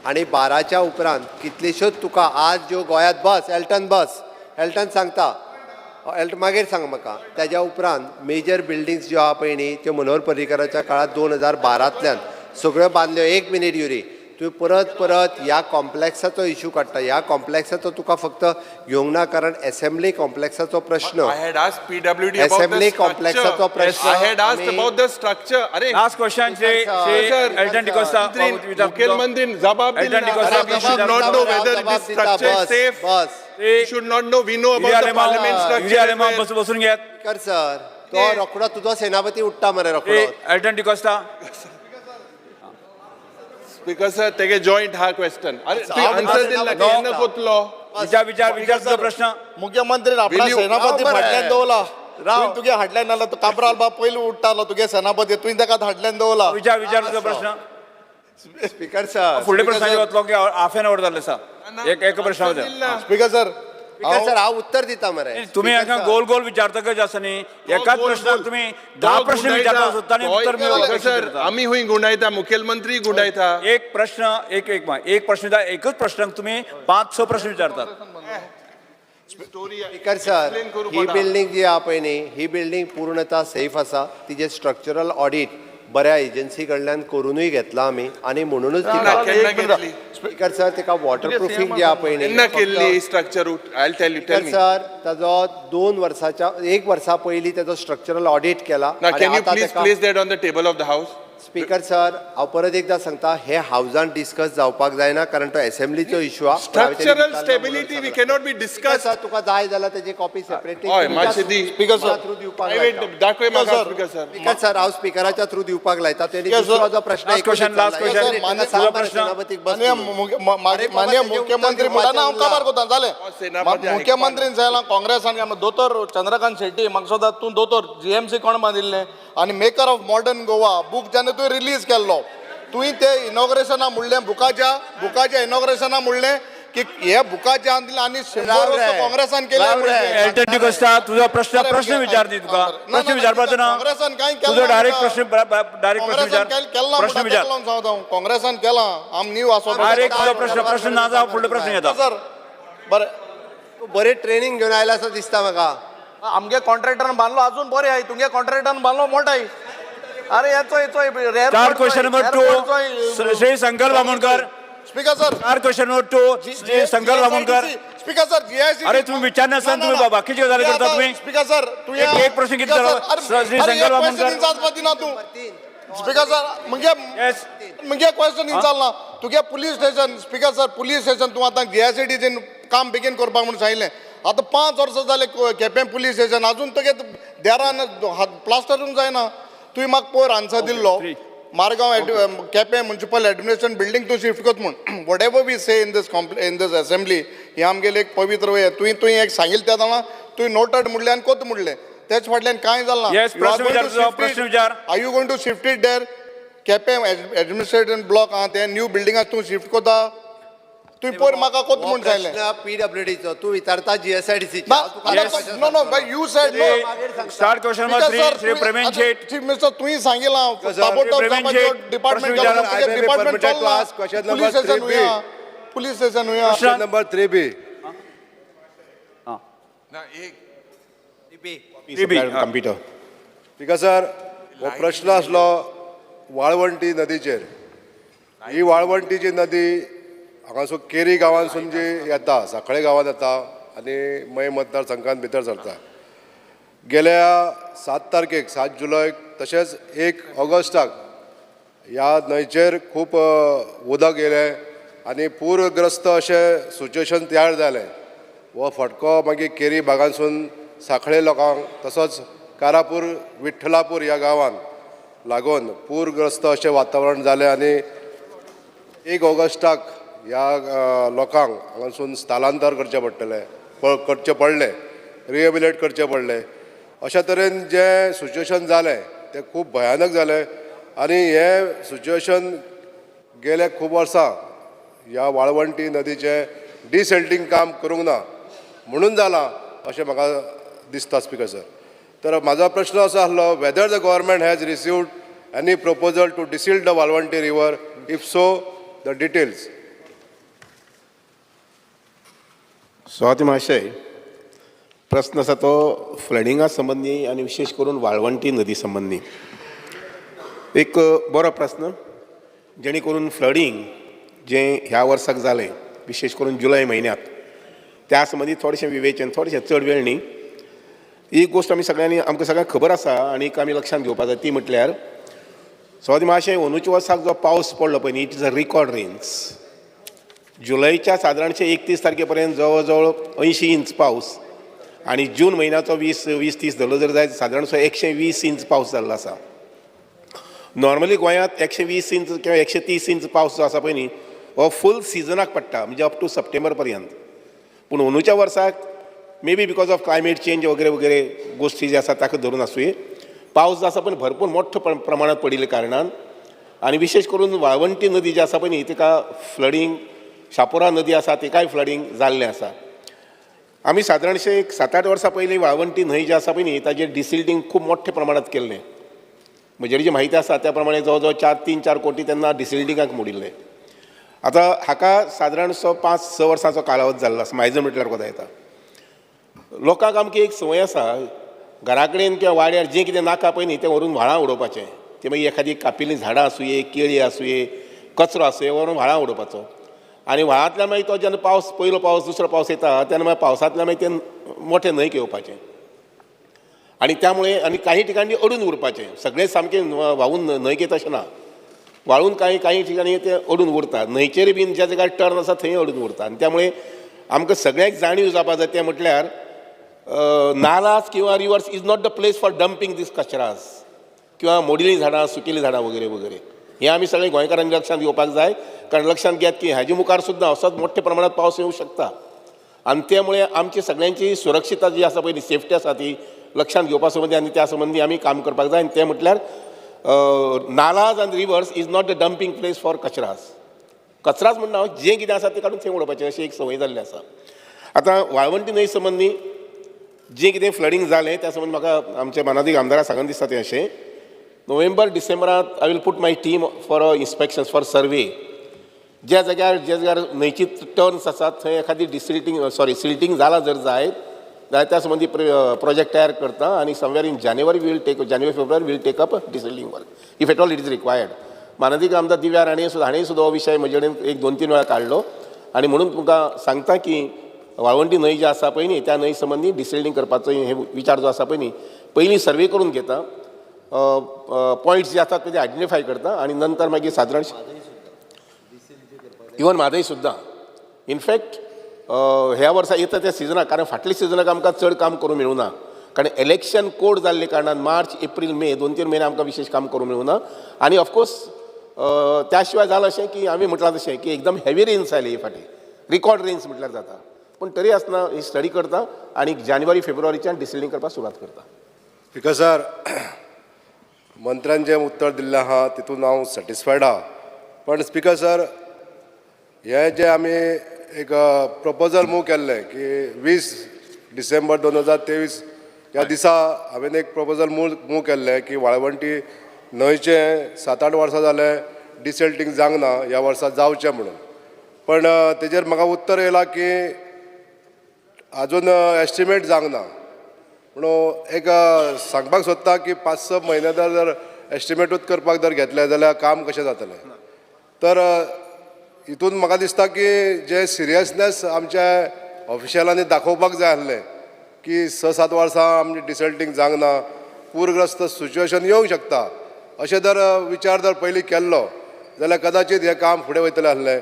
आनी 12च्या उपरांत कितल्योश्योच तुका आज ज्यो गोंयांत, बस एल्टन, बस एल्टन सांगता, एल्ट मागीर सांग म्हाका. ताज्या उपरांत मेजर बिल्डिंग्स ज्यो आहा पळय न्ही, त्यो मनोहर पर्रीकराच्या काळांत 2012तल्यान सगळ्यो बांदल्यो. एक मिनीट युरी, तुवें परत परत ह्या कॉम्प्लेक्साचो इशू काडटा. ह्या कॉम्प्लेक्साचो तुका फक्त घेवंक ना, कारण एसेंब्ली कॉम्प्लेक्साचो प्रश्न I had asked PWD about Assembly the complex structure. चो प्रश्न I had asked about the structure. अरे last question Shri Sir, Shri sir, Elton D'Costa. मुख्यमंत्री जबाब दिली एल्टन ना. D'Costa, We should not know whether जबाब this दिता, structure is bus, safe. Bus. We should not know. We know about the parliament Yuri structure. Alemao, बसून घेयात. स्पीकर सर, तो रोकडो तुजो सेनापती उठ्ठा मरे श्री रोकडो. एल्टन डिकोस्ता. स्पीकर सर, तेगे जॉईंट हा क्वेश्चन. अरे तुवें हांव आन्सर दिला No. केन्ना कोतलो? विचार, विचार, विचार तुजो प्रश्न. मुख्यमंत्री आपला Will you- सेनापती राव बरें. फाटल्यान दवरला. राव. तुवें तुगे हाडल्यान नाल्यार तो काब्राल बाब पयलीं उठ्ठालो तुगे सेनापती, तुवें ताका हाडल्यान दवरला. विचार, विचार तुजो प्रश्न. स्पीकर सर, फुडले प्रश्न वतलो की हाफ एन our जाल्ले आसा. एक एक प्रश्न वता. स्पीकर सर, स्पीकर सर, हांव उत्तर दिता मरे. तुम्ही स्पीकर एका सर, गोल गोल विचारतकच आसा न्ही, एकाच प्रश्नाक तुम्ही 10 प्रश्न विचारपाक सोदता आनी उत्तर मेळोवपाक सर, सोदता. आमी हुंय गुंडायता, मुखेलमंत्री गुंडायता. एक प्रश्न, एक एक एक प्रश्न, एकच प्रश्नाक तुम्ही 5-6 प्रश्न विचारतात. स्पीकर सर, ही बिल्डींग जी आहा पळय न्ही, ही बिल्डींग पूर्णता सेफ आसा. तिजें स्ट्रक्चरल ऑडीट बऱ्या एजन्सी कडल्यान करुनूय घेतला आमी आनी म्हणुनूच तिका केन्ना घेतली? स्पीकर सर, तिका वॉटरप्रुफींग जी आहा पळय न्ही, केन्ना केल्ली structure? I tell you, tell speaker me. Sir, ताजो 2 वर्साच्या, 1 वर्सा पयलीं ताजो स्ट्रक्चरल ऑडीट केला. ना, आनी can you आतां प्लीज ताका- place that on the table of the house? Speaker sir, हांव परत एकदां सांगता, हे हावजान डिस्कस जावपाक जायना, कारण तो एसेंब्लीचो इशू आहा. Structural stability we cannot be speaker discuss. Sir, तुका जाय जाल्यार तेजी कॉपी सेपरेटली हय, मातशें दी. स्पीकर सर, थ्रू दिवपाक प्रायवेट लायता. दाखय म्हाका. Sir. Speaker sir. Speaker sir, हांव स्पीकराच्या थ्रू दिवपाक लायता. तेणी Speaker sir, दुसरो जो प्रश्न Last question, last question. सांग तुजो मरे प्रश्न. सेनापतीक बस माननीय म्हणून. मुख्य- अरे बाबा, माननीय तेजें उत्तर मुख्यमंत्री म्हणटा ना, हांव दिवपाचें काबार कोता जालें. सेनापती आयकपाक. मुख्यमंत्रीन सांगलां काँग्रेसान काय दोतोर चंद्रकांत शेट्टी म्हाका सोदा तूं दोतोर जीएमसी कोण बांदिल्लें आनी maker of modern Goa book जेन्ना तुवें रिलीज केल्लो, तुवें ते इनॉग्रेशना म्हणलें, बुकाच्या इनॉग्रेशना म्हणलें की हे बुकाचे दिलें आनी 100 राव रे. वर्सां काँग्रेसान केलें राव रे. म्हणलें. एल्टन डिकोस्ता, तुजो प्रश्न, प्रश्न विचार न्ही तुका. प्रश्न विचारपाचो ना. काँग्रेसान कांय केलें तुजो ना डायरेक्ट म्हणटा. प्रश्न, डायरेक्ट प्रश्न काँग्रेसान विचार. केला प्रश्न म्हणटा, विचार. तेका लागून सांगता हांव. काँग्रेसान केलां आम न्यू आसो. डायरेक्ट तुजो प्रश्न, प्रश्न ना जावं फुडलो प्रश्न घेता. सर, बरें. तूं बरें ट्रेनिंग घेवन आयला असो दिसता म्हाका. आमगे कॉन्ट्रॅक्टरान बांदलो अजून बरें आहाय, तुमगे कॉन्ट्रॅक्टरान बांदलो मोठाय. अरे येचो येचो चार question number 2, Shri Shankar Vamonkar. Speaker sir, चार question number 2, Shri Shankar Vamonkar. Speaker sir, GIC. अरे तुम्ही विचारनासतना तुम्ही बाकीची गजाली करता तुम्ही. स्पीकर सर, तू एक प्रश्न किती झाला? श्री शंकर बामणकर. दिना तू. स्पीकर सर, म्हणजे Yes. म्हणजे क्वेश्चन विचारला तुगे police station. Speaker sir, police station तूं आतां जीआयसीडीचें काम बेगीन करपाक म्हणून सांगिल्लें. आतां 5 वर्सां जाले केपें पुलीस स्टेशन अजून तुगे देरान प्लास्टरूंक जायना. तुवें म्हाका पयर आन्सर दिल्लो three. Margao Quepem municipal administration building तूं शिफ्ट करत म्हूण. Whatever we say in this in this assembly, हें आमगेलें एक पवित्र वे. तुवें तुवें एक सांगिल्लें त्या जाणा, तुवें नोटेड म्हणलें आनी कोत म्हणलें, तेच फाटल्यान कांय जालें ना. Yes, प्रश्न विचार तुजो, प्रश्न विचार. Are you going to shift it there? Quepem administration block आहा तें न्यू बिल्डिंगाक तूं शिफ्ट करता? तुवें पयर म्हाका कोत म्हूण सांगलें. पीडब्ल्यूडीचो तूं विचारता जीएसआयडीसी. ना, no no, you said no. Start question number 3, Shri Pravin Shet. Chief minister, तुवें सांगिलां ताबडतोब प्रवीण शेट, डिपार्टमेंट प्रश्न विचारा. I may be department permitted to ask question number police station 3B. वया, पुलीस स्टेशन वया. प्रश्न नंबर 3B. ना एक 3B. Computer. Speaker sir, हो प्रश्न आसलो वाळवंटी नदीचेर. ही वाळवंटी जी नदी हांगासून केरी गांवांसून जी येता, साखळे गांवांत येता आनी मये मतदारसंघात भितर सरता. गेल्या 7 तारखेक, 7 जुलयक तशेंच 1 ऑगस्टाक ह्या न्हंयचेर खूब उदक येयलें आनी पूरग्रस्त अशें सिच्युएशन तयार जालें. हो फटको मागीर केरी भागांसून साखळे लोकांक तसोच कारापूर, विठ्ठलापूर ह्या गांवांत लागून पूरग्रस्त अशें वातावरण जालें आनी 1 ऑगस्टाक ह्या लोकांक हांगासून स्थलांतर करचें पडटलें, करचें पडलें, रिहेबिलेट करचें पडलें. अशा तरेन जें सिच्युएशन जालें तें खूब भयानक जालें आनी हें सिच्युएशन गेल्या खूब वर्सां ह्या वाळवंटी नदीचें डिसेल्टींग काम करूंक ना म्हणून जालां अशें म्हाका दिसता स्पिकर सर. तर म्हाजो प्रश्न असो आसलो, whether the government has received any proposal to desilt the Valvanti river, if so the details. Swati महाशय, प्रस्न आसा तो फ्लडिंगा संबंदी आनी विशेश करून वाळवंटी नदी संबंदी. एक बरो प्रस्न, जेणे करून फ्लडींग जें ह्या वर्साक जालें, विशेश करून जुलय म्हयन्यांत, त्या संबंदी थोडेशें विवेचन, थोडेशें, चड वेळ न्ही. एक गोश्ट आमी सगळ्यांनी, आमकां सगळ्यांक खबर आसा आनी आमी लक्षांत घेवपा जाय, ती म्हटल्यार सवादी महाशय, अंदूच्या वर्साक जो पावस पडलो पळय न्ही, it is a record rains. जुलयच्या सादारणशे 31 तारखे पर्यंत जवळ जवळ 80 इंच पावस आनी जून म्हयन्याचो 20 20 30 धरलो जर जायत, सादारणसो 120 इंच पावस जाल्लो आसा. नॉर्मली गोंयांत 120 इंच किंवा 130 इंच पावस जो आसा पळय न्ही, हो फूल सिजनाक पडटा, म्हणजे अप टू सप्टेंबर पर्यंत. पूण अंदूच्या वर्साक may be because of climate change वगैरे वगैरे गोश्टी जे आसा ताका धरून आसुये, पावस जो आसा पण भरपूर मोठ्या प्रमाणात पडिल्ल्या कारणान आनी विशेश करून वाळवंटी नदी जी आसा पळय न्ही तिका फ्लडींग, शापोरा नदी आसा तिकाय फ्लडींग जाल्लें आसा. आमी सादारणशे एक 7-8 वर्सां पयलीं वाळवंटी न्हंय जी आसा पळय न्ही ताजेर डिसिल्टींग खूब मोठ्या प्रमाणात केल्लें. म्हजेर जी म्हायती आसा त्या प्रमाणे जवळ जवळ 4-3-4 कोटी तेन्ना डिसिल्टिंगाक मोडिल्ले. आतां हाका सादारणसो 5-6 वर्सांचो कालावध जाल्लो आसा. म्हायजण म्हटल्यार कोता येता, लोकांक आमची एक संवय आसा, घरा कडेन किंवा वाड्यार जें कितें नाका पळय न्ही तें व्हरून व्हाळां उडोवपाचें. तें मागीर एखादी कापिल्लीं झाडां आसुये, केळी आसुये, कचरो आसुये, व्हरून व्हाळां उडोवपाचो. आनी व्हाळांतल्यान मागीर तो जेन्ना पावस, पयलो पावस दुसरो पावस येता तेन्ना मागीर पावसांतल्यान मागीर तें मोठे न्हंयक येवपाचें आनी त्यामुळे आनी काही ठिकाणी अडून उरपाचें. सगळें सामकें व्हांवून न्हंयक येता अशें ना, व्हाळून कांय कांय ठिकाणी तें अडून उरता. न्हंयचेर बीन ज्या जाग्यार टर्न आसा थंय अडून उरता. आनी त्यामुळे आमकां सगळ्यांक जाणीव जावपा जाय तें म्हटल्यार नालास किंवा rivers is not the place for dumping these कचरास किंवा मोडिल्लीं झाडां, सुकिल्लीं झाडां वगैरे वगैरे. हें आमी सगळे गोंयकारांनी लक्षांत घेवपाक जाय, कारण लक्षांत घेयात की हाजे मुखार सुद्दां असोच मोठ्या प्रमाणात पावस येवंक शकता. आनी त्यामुळे आमची सगळ्यांची सुरक्षितता जी आसा पळय, सेफ्टी आसा ती लक्षांत घेवपा संबंदी आनी त्या संबंदी आमी काम करपाक जाय. आनी तें म्हटल्यार nalas and rivers is not the dumping place for कचरास. कचराच म्हणना हांव, जें कितें आसा तें काडून थंय उडोवपाचें अशी एक संवय जाल्ली आसा. आतां वाळवंटी न्हंय संबंदी जें कितें फ्लडींग जालें त्या संबंदी म्हाका आमच्या मानादीक आमदाराक सांगन दिसता तें अशें, नोव्हेंबर डिसेंबरांत I will put my team for a inspections, for survey. ज्या जाग्यार न्हंयची टर्न्स आसात थंय एखादी डिसिल्टींग, सॉरी, सिल्टींग जालां जर जायत जाल्यार त्या संबंदी प्रोजेक्ट तयार करता आनी somewhere in January we'll take, January February we'll take up desilting work if at all it is required. मानादीक आमदार दिव्या राणे सुद्दां, हाणें सुद्दां हो विशय म्हजे कडेन 1-2-3 वेळा काडलो आनी म्हणून तुमकां सांगता की वाळवंटी न्हंय जी आसा पळय न्ही त्या न्हंय संबंदी डिसिल्टींग करपाचो हे विचार जो आसा पळय न्ही, पयलीं सर्वे करून घेता, पॉयंट्स जे आसात ते आयडेंटिफाय करता आनी नंतर मागीर सादारण इवन म्हादय सुद्दां. इनफॅक्ट ह्या वर्सा येता त्या सिजनाक, कारण फाटल्या सिजनाक आमकां चड काम करूंक मेळूं ना, कारण इलेक्शन कोड जाल्ले कारणान मार्च, एप्रील, मे 2-3 म्हयने आमकां विशेश काम करूंक मेळूं ना. आनी ऑफकोर्स त्या शिवाय जालां अशें की आमी म्हटलां तशें की एकदम हेवी रेन्स आयले हे फाटी, रिकॉर्ड रेन्स म्हटल्यार जाता. पूण तरी आसतना ही स्टडी करता आनी जानेवारी फेब्रुवारीच्यान डिसिल्टींग करपाक सुरवात करता. स्पिकर सर, मंत्र्यान जें उत्तर दिल्लें आहा तितून हांव सॅटिस्फायड आहा. पण स्पिकर सर, हे जे आमी एक प्रपोजल मूव केल्लें की 20 डिसेंबर 2023 ह्या दिसा हांवें एक प्रपोजल मूव केल्लें की वाळवंटी न्हंयचें 7-8 वर्सां जालें डिसेल्टींग जावंक ना, ह्या वर्सा जावचें म्हणून. पण तेजेर म्हाका उत्तर येयलां की अजून एस्टिमेट जावंक ना. म्हणून एक सांगपाक सोदता की 5-6 म्हयने जर जर एस्टिमेटूच करपाक जर घेतले जाल्यार काम कशें जातलें? तर हितून म्हाका दिसता की जे सिरियसनेस आमच्या ऑफिशियलांनी दाखोवपाक जाय आसलें की 6-7 वर्सां आमची डिसल्टींग जावंक ना, पूरग्रस्त सिच्युएशन येवंक शकता, अशें जर विचार जर पयलीं केल्लो जाल्यार कदाचीत हें काम फुडें वयतलें आसलें,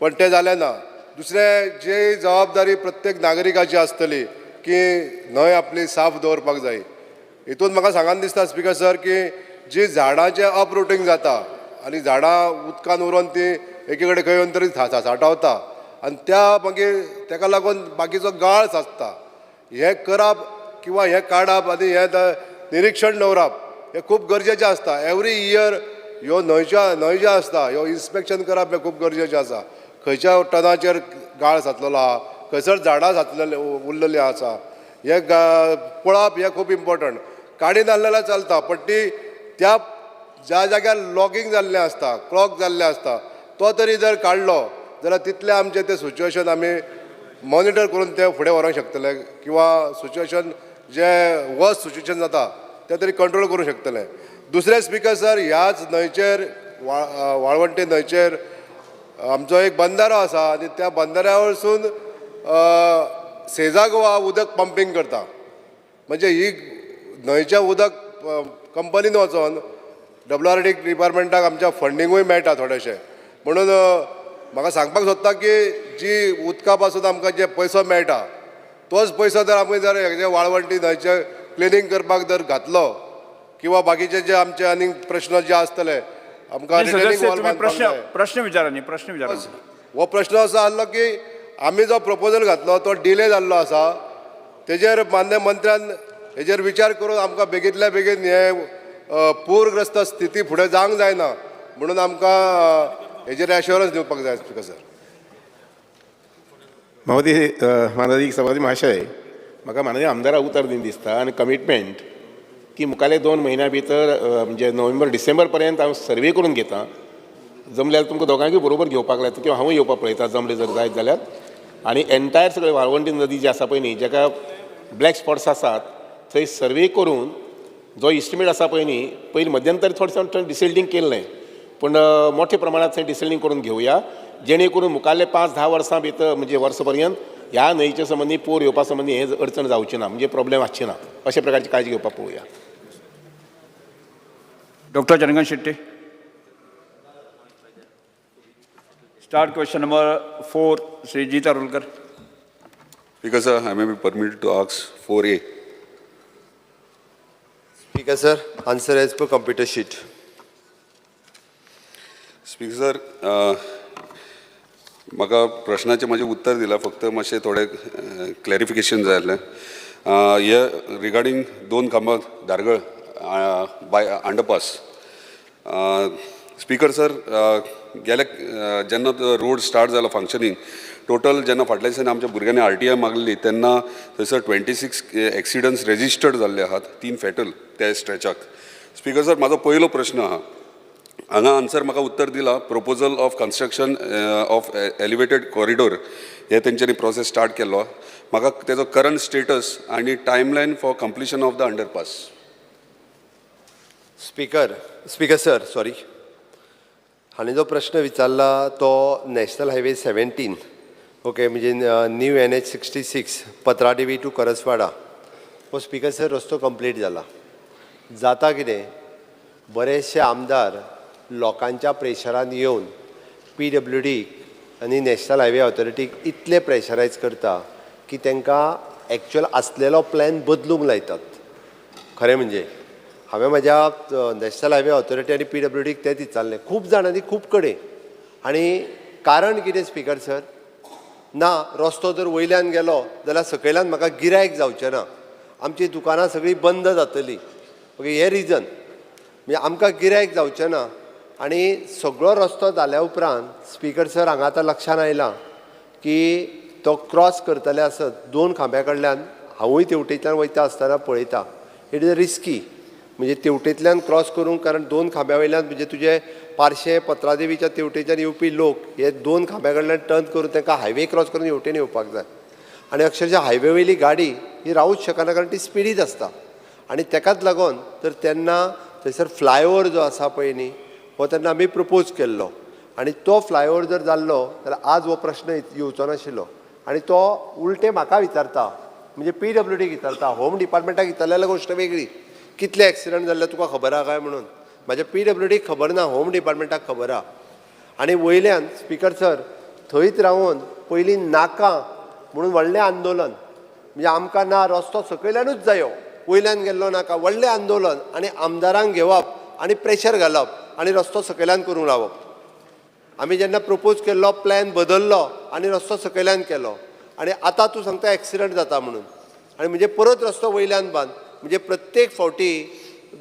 पण तें जालें ना. दुसरें, जी जबाबदारी प्रत्येक नागरिकाची आसतली की न्हंय आपली साफ दवरपाक जाय. हितून म्हाका सांगन दिसता स्पिकर सर की जी झाडांचें अपरुटींग जाता आनी झाडां उदकान उरोन ती एकी कडेन खंय येवन तरी सांठावता आनी त्या मागीर तेका लागून बाकीचो गाळ साचता. हें करप किंवा हें काडप आनी हें निरिक्षण दवरप हें खूब गरजेचें आसता. एवरी इयर ह्यो न्हंयच्या न्हंय ज्यो आसता ह्यो इन्स्पेक्शन करप हें खूब गरजेचें आसा. खंयच्या टनाचेर गाळ साचलेलो आहा, खंयसर झाडां साचलेली उरलेली आसा, हें पळोवप हें खूब इम्पोर्टंट. काडी नासलें जाल्यार चलता, पण ती त्या ज्या जाग्यार लॉगींग जाल्लें आसता, क्लॉग जाल्लें आसता, तो तरी जर काडलो जाल्यार तितलें आमचें तें सिच्युएशन आमी मॉनिटर करून तें फुडें व्हरोंक शकतले किंवा सिच्युएशन जें वर्स सिच्युएशन जाता तें तरी कंट्रोल करूंक शकतले. दुसरें स्पिकर सर, ह्याच न्हंयचेर, वाळवंटी न्हंयचेर आमचो एक बंदारो आसा आनी त्या बंदाऱ्या वरसून सेजा गोवा उदक पंपींग करता. म्हणजे ही न्हंयचें उदक कंपनीन वचोन डब्ल्यू आर डी डिपार्टमेंटाक आमच्या फंडींगूय मेळटा थोडेशें. म्हणून म्हाका सांगपाक सोदता की जी उदका पासून आमकां जे पयसो मेळटा तोच पयसो जर आमी जर हेजे वाळवंटी न्हंयचें क्लिनींग करपाक जर घातलो किंवा बाकीचे जे आमचे आनीक प्रश्न जे आसतले आमकां सदस्य retaining wall तुम्ही बांदपाक प्रश्न जाय. प्रश्न विचारा न्ही, प्रश्न विचारा. हो प्रश्न असो आहलो की आमी जो प्रपोजल घातलो तो डिले जाल्लो आसा. तेजेर मान्य मंत्र्यान हेजेर विचार करून आमकां बेगींतल्या बेगीन हे पूरग्रस्त स्थिती फुडें जावंक जायना म्हणून आमकां हेजेर एश्योरन्स दिवपाक जाय स्पिकर सर. महोदय, माननीय सभापती महाशय, म्हाका माननीय आमदाराक उतर दीन दिसता आनी कमिटमेंट की मुखाले 2 म्हयन्या भितर, म्हणजे नोव्हेंबर डिसेंबर पर्यंत हांव सर्वे करून घेता. जमल्यार तुमकां दोगांकूय बरोबर घेवपाक लायता किंवा हांवूय येवपाक पळयता जमलें जर जायत जाल्यार. आनी एंटायर सगळे वाळवंटी नदी जी आसा पळय न्ही, जाका ब्लॅक स्पॉट्स आसात, थंय सर्वे करून जो इस्टिमेट आसा पळय न्ही, पयलीं मध्यंतरी थोडें थंय डिसिल्टींग केल्लें, पूण मोठ्या प्रमाणात थंय डिसिल्टींग करून घेवया, जेणे करून मुखारले 5-10 वर्सां भितर, म्हणजे वर्स पर्यंत ह्या न्हंयचे संबंदी पूर येवपा संबंदी हे अडचण जावची ना, म्हणजे प्रॉब्लेम आसची ना, अशा प्रकारची काळजी घेवपाक पळोवया. Doctor Chandrakant Shetty. Start question number 4, Shri Jeet Arolkar. Speaker sir, I may be permitted to ask 4A. Speaker sir, answer as per computer sheet. Speaker sir, म्हाका प्रश्नाचें म्हाजें उत्तर दिलां, फक्त मातशें थोडें क्लॅरिफिकेशन जाय आसलें हे रिगार्डींग दोन खांबा धारगळ बाय अंडरपास. स्पीकर सर, गेले जेन्ना रोड स्टार्ट जालो फंक्शनींग टोटल, जेन्ना फाटल्या दिसांनी आमच्या भुरग्यांनी आरटीआय मागली तेन्ना थंयसर 26 एक्सिडंट्स रेजिस्टर्ड जाल्ले आहात, तीन फेटल त्या स्ट्रेचाक. स्पीकर सर, म्हाजो पयलो प्रश्न आहा, हांगा आन्सर म्हाका उत्तर दिलां, proposal of construction of elevated corridor हे तेंच्यांनी प्रोसेस स्टार्ट केल्लो. म्हाका तेजो करंट स्टेटस आनी timeline for completion of the underpass. Speaker sir, sorry, हांणी जो प्रश्न विचारला तो नॅशनल हायवे 17, ओके, म्हणजे new NH 66, Patradevi two Karaswada, हो स्पीकर सर रस्तो कंप्लीट जाला. जाता कितें, बरेचशे आमदार लोकांच्या प्रेशरान येवन पीडब्ल्यूडीक आनी नॅशनल हायवे ऑथॉरिटीक इतले प्रेशरायज करता की तांकां एक्चुअल आसलेलो प्लॅन बदलूंक लायतात. खरें म्हणजे हांवें म्हज्या नॅशनल हायवे ऑथॉरिटी आनी पीडब्ल्यूडीक तेंच विचारलें खूब जाणांनी खूब कडेन. आनी कारण कितें स्पीकर सर, ना रस्तो जर वयल्यान गेलो जाल्यार सकयल्यान म्हाका गिरायक जावचें ना, आमची दुकानां सगळीं बंद जातलीं. ओके, हें रिजन म्हणजे आमकां गिरायक जावचें ना. आनी सगळो रस्तो जाल्या उपरांत स्पीकर सर, हांगा आतां लक्षान आयलां की तो क्रॉस करतले आसत दोन खांब्या कडल्यान हांवूय तेवटेच्यान वयता आसतना पळयता. It is a risky, म्हणजे तेवटेंतल्यान क्रॉस करूंक, कारण दोन खांब्या वयल्यान म्हणजे तुजे पार्शे पत्रादेवीच्या तेवटेच्यान येवपी लोक हे दोन खांब्या कडल्यान टर्न करून तांकां हायवे क्रॉस करून हेवटेन येवपाक जाय. आनी अक्षरशः हायवे वयली गाडी ही रावूच शकना, कारण ती स्पिडीत आसता. आनी तेकाच लागून तर तेन्ना थंयसर फ्लायओवर जो आसा पळय न्ही, हो तेन्ना आमी प्रपोज केल्लो. आनी तो फ्लायओवर जर जाल्लो जाल्यार आज हो प्रश्न येवचो नाशिल्लो. आनी तो उलटे म्हाका विचारता, म्हणजे पीडब्ल्यूडीक विचारता, होम डिपार्टमेंटाक विचारले जाल्यार गोश्ट वेगळी, कितले एक्सिडंट जाल्ले तुका खबर आहा काय म्हणून. म्हाज्या पीडब्ल्यूडीक खबर ना, होम डिपार्टमेंटाक खबर आहा. आनी वयल्यान स्पिकर सर थंयच रावन पयलीं नाका म्हणून व्हडलें आंदोलन, म्हणजे आमकां ना रस्तो सकयल्यानूच जायो, वयल्यान गेल्लो नाका, व्हडलें आंदोलन आनी आमदारांक घेवप आनी प्रेशर घालप आनी रस्तो सकयल्यान करूंक लावप. आमी जेन्ना प्रपोज केल्लो प्लॅन बदल्लो आनी रस्तो सकयल्यान केलो. आनी आतां तूं सांगता एक्सिडंट जाता म्हणून, आनी म्हणजे परत रस्तो वयल्यान बांद. म्हणजे प्रत्येक फावटी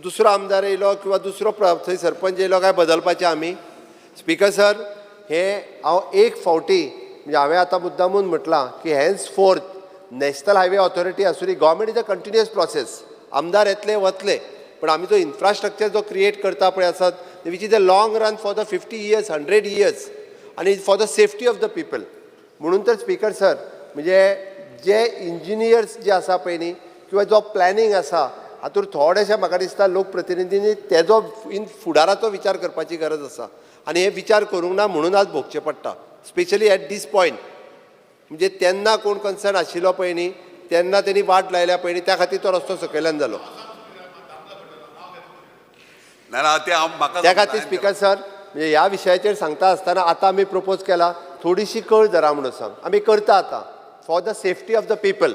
दुसरो आमदार येयलो किंवा दुसरो थंय सरपंच येयलो काय बदलपाचें आमी. स्पिकर सर, हे हांव एक फावटी म्हणजे हांवें आतां मुद्दामून म्हटलां की henceforth national highway authority आसूं दी, government is a continuous process, आमदार येतले वतले, पण आमी जो इन्फ्रास्ट्रक्चर जो क्रिएट करता पळय आसत, which is a long run for the 50 years, 100 years, आनी for the safety of the people. म्हणून तर स्पिकर सर, म्हणजे जे इंजिनियर्स जे आसा पळय न्ही, किंवा जो प्लॅनिंग आसा हातूंत थोडेशें म्हाका दिसता लोकप्रतिनिधींनी तेजो इन फुडाराचो विचार करपाची गरज आसा. आनी हे विचार करूंक ना म्हणून आज भोगचें पडटा, स्पेशली एट दीस पॉयंट. म्हणजे तेन्ना कोण कन्सर्न आशिल्लो पळय न्ही, तेन्ना तेणी वाट लायल्या पळय न्ही, त्या खातीर तो रस्तो सकयल्यान जालो. ना ना, ते हांव म्हाका त्या खातीर स्पिकर सर, म्हणजे ह्या विशयाचेर सांगता आसतना आतां आमी प्रपोज केला, थोडीशी कळ धरा म्हणून सांग. आमी करता आतां for the safety of the people,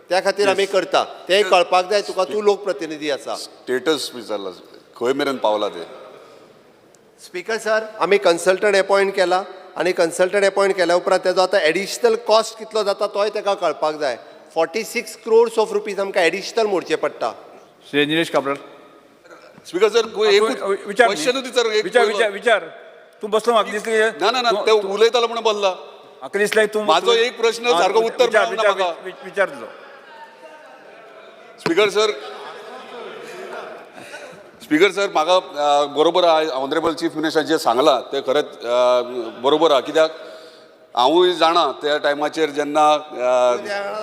त्या खातीर आमी करता, तें कळपाक जाय तुका, तूं लोकप्रतिनिधी आसा. स्टेटस विचारला, खंय मेरेन पावला ते? स्पिकर सर, आमी कन्सल्टंट एपॉयंट केला आनी कन्सल्टंट एपॉयंट केल्या उपरांत तेजो आतां एडिशनल कॉस्ट कितलो जाता तोय तेका कळपाक जाय. 46 crores of rupees आमकां एडिशनल मोडचे पडटा. श्री निलेश काब्राल. स्पीकर सर, एकूच विचार. क्वेश्चनूच विचार एक विचार. पयलो. विचार विचार. तूं बसलो, म्हाका दिसलें. ना ना ना, ते उलयतालो म्हणून बसला. म्हाका दिसलें तूं म्हाजो एक प्रश्न सारको उत्तर विचार. मेळूंक ना विचार. म्हाका. विचार तुजो. स्पीकर सर, स्पीकर सर, म्हाका बरोबर आहा. ऑनरेबल चीफ मिनिस्टर जें सांगलां तें खरेंच बरोबर आहा, कित्याक हांवूय जाणा त्या टायमाचेर जेन्ना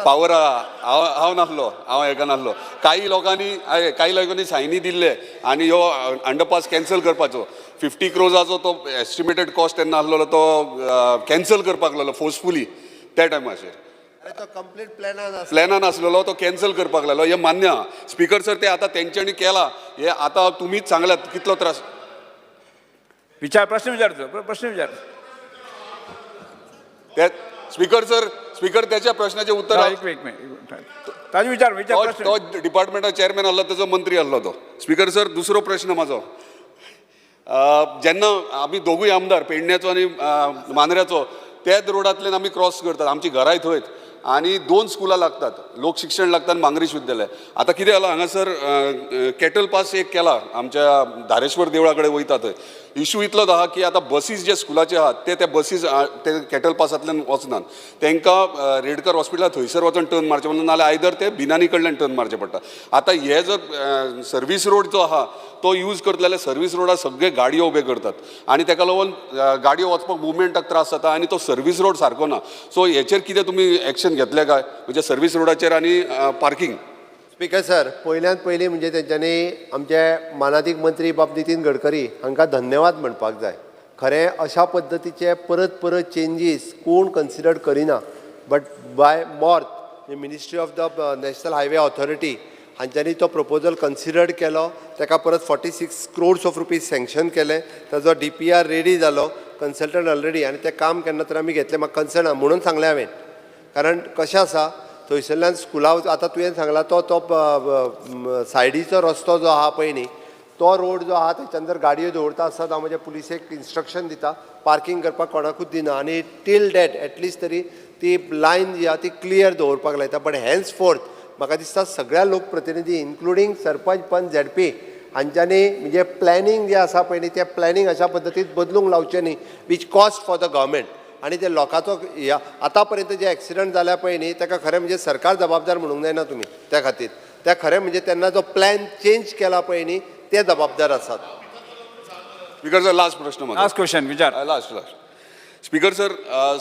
पावर आहा, हांव हांव नासलो, हांव हेका नासलो. काही लोकांनी सायनी दिल्ले आनी ह्यो अंडरपास कॅन्सल करपाचो 50 क्रोजाचो तो एस्टिमेटेड कॉस्ट तेन्ना आसलेलो, तो कॅन्सल करपाक लागलो फोर्सफुली त्या टायमाचेर. अरे, तो कंप्लीट प्लॅनान आसा. प्लॅनान आसलेलो तो कॅन्सल करपाक लागलो, हें मान्य आहा. स्पीकर सर, ते आतां तेंच्यांनी केला हे आतां तुमीच सांगल्यात कितलो त्रास. विचार, प्रश्न विचार तुजो, प्रश्न विचार. ते स्पीकर सर, स्पीकर, त्याच्या प्रश्नाचें उत्तर हा, एक एक मिनिट, ताजे विचार विचार. तो प्रश्न. तो डिपार्टमेंटा चेअरमॅन आहलो, तेजो मंत्री आहलो तो. स्पीकर सर, दुसरो प्रश्न म्हाजो, जेन्ना आमी दोगूय आमदार पेडण्याचो आनी मांद्र्याचो त्याच रोडांतल्यान आमी क्रॉस करतात, आमची घराय थंयच आनी दोन स्कुलां लागतात, लोक शिक्षण लागता आनी मांगरीश विद्यालय. आतां कितें जालां हांगासर, कॅटल पास एक केला आमच्या धारेश्वर देवळा कडेन वयता थंय. इशू इतलोच आहा की आतां बसीस जे स्कुलाचे आहात ते त्या बसीस ते कॅटल पासांतल्यान वचनात, तांकां रेडकर हॉस्पिटला थंयसर वचून टर्न मारचें पडटा, नाल्यार आयदर ते बिनानी कडल्यान टर्न मारचें पडटा. आतां हे जर सर्वीस रोड जो आहा तो यूज करतले जाल्यार सर्वीस रोडार सगळे गाडयो उबे करतात आनी ताका लागून गाडयो वचपाक मुवमेंटाक त्रास जाता आनी तो सर्वीस रोड सारको ना. सो हेचेर कितें तुमी एक्शन घेतले काय, म्हणजे सर्वीस रोडाचेर आनी पार्किंग? स्पीकर सर, पयल्यान पयलीं म्हणजे तेंच्यांनी आमचे मानादीक मंत्री बाब नितीन गडकरी हांकां धन्यवाद म्हणपाक जाय. खरें अशा पद्दतीचे परत परत चेंजीस कोण कन्सिडर करिना, but by मॉर्थ Ministry of the National Highway Authority हांच्यांनी तो प्रपोजल कन्सिडर्ड केलो. ताका परत 46 crores of rupees sanction केले. ताजो डीपीआर रेडी जालो, कन्सल्टंट ऑलरेडी, आनी तें काम केन्ना तर आमी घेतलें. म्हाका कन्सर्न आहा म्हणून सांगलें हांवें, कारण कशें आसा, थंयसरल्यान स्कुला आतां तुवें सांगला तो तो सायडीचो रस्तो जो आहा पळय न्ही, तो रोड जो आहा तेच्यान जर गाडयो दवरता आसत, हांव म्हज्या पुलिसेक इन्स्ट्रक्शन दिता, पार्किंग करपाक कोणाकूच दिना आनी टील that at least तरी ती लायन जी आहा ती क्लियर दवरपाक लायता. बट हेन्स फोर्थ म्हाका दिसता सगळ्या लोकप्रतिनिधी, इन्क्लुडींग सरपंच, पंच, झेडपी हांच्यांनी म्हणजे प्लॅनिंग जें आसा पळय न्ही, तें प्लॅनिंग अशा पद्दतीन बदलूंक लावचें न्ही, which cost for the government. आनी ते लोकांचो आतां पर्यंत जे एक्सिडंट जाल्या पळय न्ही, ताका खरें म्हणजे सरकार जबाबदार म्हणूंक जायना तुमी. त्या खातीर त्या खरें म्हणजे तेन्ना जो प्लॅन चेंज केला पळय न्ही, ते जबाबदार आसात. स्पीकर सर, लास्ट प्रश्न म्हजो. लास्ट क्वेश्चन, विचार. Last last. स्पीकर सर,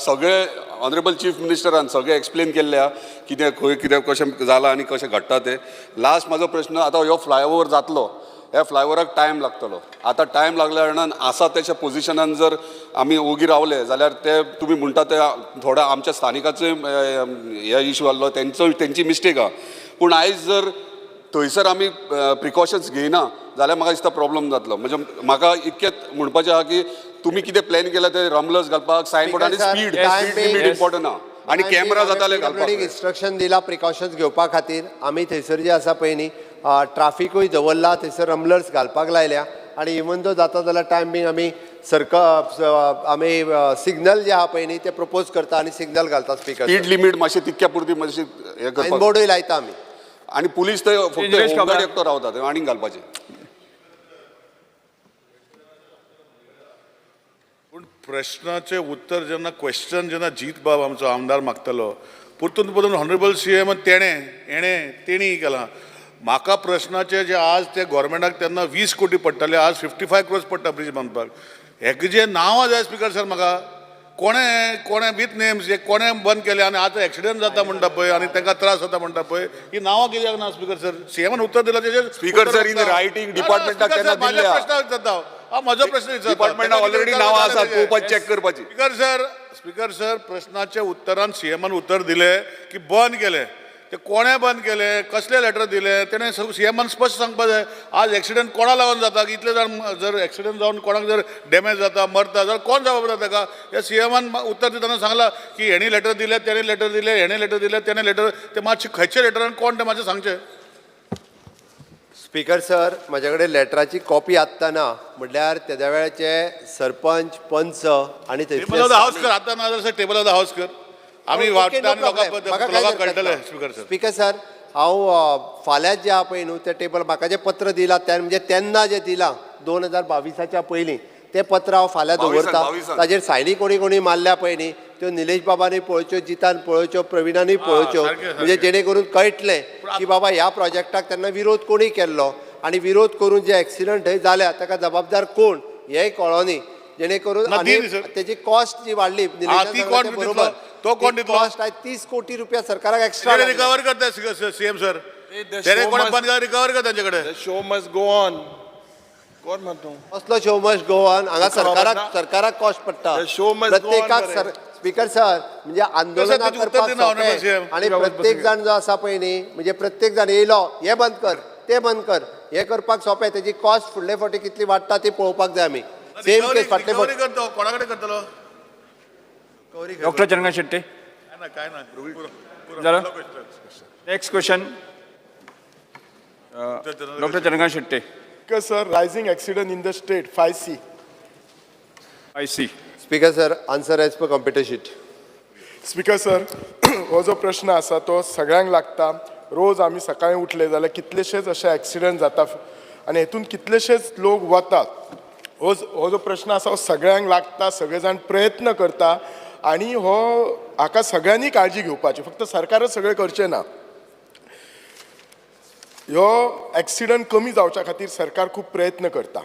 सगळे ऑनरेबल चीफ मिनिस्टरान सगळें एक्सप्लेन केल्लें आहा, कितें खंय कितें कशें जालां आनी कशें घडटा तें. लास्ट म्हाजो प्रश्न, आतां ह्यो फ्लायओवर जातलो, ह्या फ्लायओवराक टायम लागतलो. आतां टायम लागल्या कारणान आसा तेच्या पोजिशनान जर आमी ओगी रावले जाल्यार ते तुमी म्हणटा ते थोडे आमच्या स्थानिकाचोय हे इशू आहलो, तेंचो तेंची मिस्टेक आहा. पूण आयज जर थंयसर आमी प्रिकॉशन्स घेयना जाल्यार म्हाका दिसता प्रॉब्लम जातलो. म्हणजे म्हाका इतकेंच म्हणपाचें आहा की तुमी कितें प्लॅन केला ते रमलर्स घालपाक, सायन बोर्ड आनी स्पीड स्पीड लिमीट इम्पॉर्टंट आहा आनी कॅमेरा जाताले घालपाक. इन्स्ट्रक्शन दिला प्रिकॉशन्स घेवपा खातीर. आमी थंयसर जे आसा पळय न्ही, ट्राफिकूय दवरला थंयसर, रमलर्स घालपाक लायल्या आनी इवन दो जाता जाल्यार टायम बीन आमी सर्कल, आमी सिग्नल जे आहा पळय न्ही, ते प्रपोज करता आनी सिग्नल घालता स्पीकर. स्पीड लिमीट मातशें तितक्या पुरती मातशी हें करपाक. बोर्डूय लायता आमी. आनी पुलीस थंय फक्त निलेश होमगार्ड काब्राल. एकटो रावता थंय आनीक घालपाचें. पूण प्रश्नाचें उत्तर जेन्ना, क्वेश्चन जेन्ना जीत बाब आमचो आमदार मागतालो, परतून परतून ऑनरेबल सी एम तेणें हेणें तेणी केलां. म्हाका प्रश्नाचें जे आज ते गोवोरमेंटाक तेन्ना 20 कोटी पडटाले, आज 55 क्रोर्स पडटा ब्रीज बांदपाक. हेका जे नांवां जाय स्पिकर सर म्हाका, कोणें कोणें विथ नेम्स, हे कोणें बंद केले आनी आतां एक्सिडंट जाता म्हणटा पळय आनी तांकां त्रास जाता म्हणटा पळय, ही नांवां कित्याक ना स्पिकर सर? सीएमान उत्तर दिलां तेजेर. Speaker sir, in writing department केन्ना दिल्लें आहा. प्रश्न विचारता हांव, म्हजो प्रश्न विचारता. डिपार्टमेंटाक ऑलरेडी नांवां आसात, पळोवपाक चॅक करपाची. स्पीकर सर, स्पीकर सर, प्रश्नाच्या उत्तरान सीएमान उत्तर दिलें की बंद केलें. ते कोणें बंद केलें, कसलें लेटर दिलें, तेणें सीएमान स्पश्ट सांगपा जाय. आज एक्सिडंट कोणा लागून जाता की इतले जाण जर एक्सिडंट जावन कोणाक जर डॅमेज जाता, मरता जाल्यार कोण जबाबदार ताका? ह्या सीएमान उत्तर दितना सांगलां की हेणी लेटर दिलें, तेणें लेटर दिलें, हेणें लेटर दिलें, तेणें लेटर. ते मातशें खंयचे लेटरान कोण तें मातशें सांगचें. स्पीकर सर, म्हज्या कडेन लेटराची कॉपी आत्तां ना. म्हणल्यार तेद्या वेळाचे सरपंच, पंच आनी टेबल ऑफ the house कर आतां, ना जाल्यार टेबल ऑफ the house कर. आमी वाटता आनी लोकांक लोकांक कळटलें. Speaker sir. स्पीकर सर, हांव फाल्यांच जें आहा पळय न्हू, तें टेबल म्हाका जें पत्र दिलां तें, म्हणजे तेन्ना जें दिलां 2022च्या पयलीं, तें पत्र हांव फाल्यां 22, दवरता. 22. ताजेर सायनी कोणी कोणी मारल्या पळय न्ही, त्यो निलेश बाबांनी पळोवच्यो, जितान पळोवच्यो, प्रवीणानी पळोवच्यो. म्हणजे जेणे करून कळटलें की बाबा ह्या प्रोजेक्टाक तेन्ना विरोध कोणी केल्लो आनी विरोध करून जे एक्सिडंट थंय जाल्या ताका जबाबदार कोण हेंय कळोनी, जेणे करून ना, ती आनी न्ही सर. तेजी कॉस्ट जी वाडली, निलेशान ती सांगलें कोण तें दितलो? बरोबर. तो कोण ती दितलो? कॉस्ट आयज 30 कोटी रुपया सरकाराक एक्स्ट्रा. रिकवर करता सीएम सर. The तेणे show कोणें must- बंद केला, रिकवर कर तांचे कडेन. The show must go on. कोण म्हणतो? कसलो शो मस्ट गो ऑन हांगा? तुका खबर सरकाराक ना? सरकाराक कॉस्ट पडटा. The show must go on प्रत्येकाक मरे. सर, स्पीकर सर, म्हणजे आंदोलनां तुजें उत्तर करपाक दिना, Honorable सोंपें CM. आनी प्रत्येक जाण जो आसा पळय न्ही, म्हणजे प्रत्येक जाण येयलो, हें बंद कर, तें बंद कर, हें करपाक सोंपें. तेजी कॉस्ट फुडले फावटी कितली वाडटा ती पळोवपाक जाय आमी. सेम केस फाटले रिकवरी फावटी. करतो, कोणा कडेन करतलो? डॉक्टर चंद्रकांत शेट्टी. काय ना, काय ना, पुरो, पुरो. जालें? Next question, doctor Chandrakant Shetty. Speaker sir, rising accident in the state, 5C. 5C. Speaker sir, answer as per computer sheet. Speaker sir, हो जो प्रश्न आसा तो सगळ्यांक लागता. रोज आमी सकाळी उठले जाल्यार कितलेशेच अशे एक्सिडंट जाता आनी हेतून कितलेशेच लोक वतात. हो जो प्रश्न आसा हो सगळ्यांक लागता. सगळे जाण प्रयत्न करता आनी हो हाका सगळ्यांनी काळजी घेवपाची, फक्त सरकारच सगळें करचें ना. ह्यो एक्सिडंट कमी जावच्या खातीर सरकार खूब प्रयत्न करता.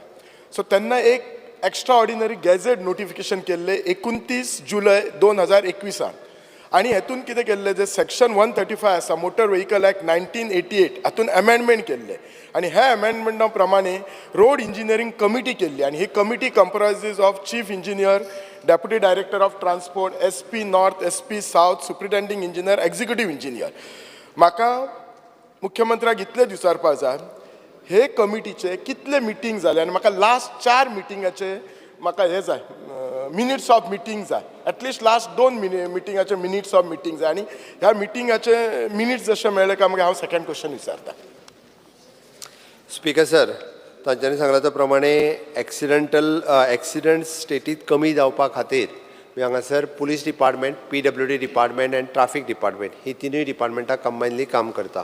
सो तेन्ना एक एक्स्ट्रा ऑर्डिनरी गॅझेट नोटिफिकेशन केल्लें 29 जुलय 2021 आनी हेतून कितें केल्लें, जे सेक्शन 135 आसा मोटर व्हेकल एक्ट 1988, हातून अमेंडमेंट केल्लें आनी ह्या अमेंडमेंटा प्रमाणे रोड इंजिनियरींग कमिटी केल्ली आनी ही committee comprises of chief engineer, deputy director of transport, SP North, SP South, superintending engineer, executive engineer. म्हाका मुख्यमंत्र्याक इतलें विचारपाक जाय, हे कमिटीचे कितले मिटींग जाले आनी म्हाका लास्ट चार मिटिंगाचे म्हाका हे जाय, मिनिट्स ऑफ मिटींग जाय. एटलिस्ट लास्ट दोन मिटिंगाचे मिनिट्स ऑफ मिटींग जाय आनी ह्या मिटिंगाचे मिनिट्स जशे मेळ्ळे काय मागीर हांव सेकंड क्वेश्चन विचारता. स्पीकर सर, तांच्यांनी सांगलां त्या प्रमाणे एक्सिडंट स्टेटीत कमी जावपा खातीर हांगासर police department, PWD department and traffic department ही तिनूय डिपार्टमेंटां कंबायनली काम करता.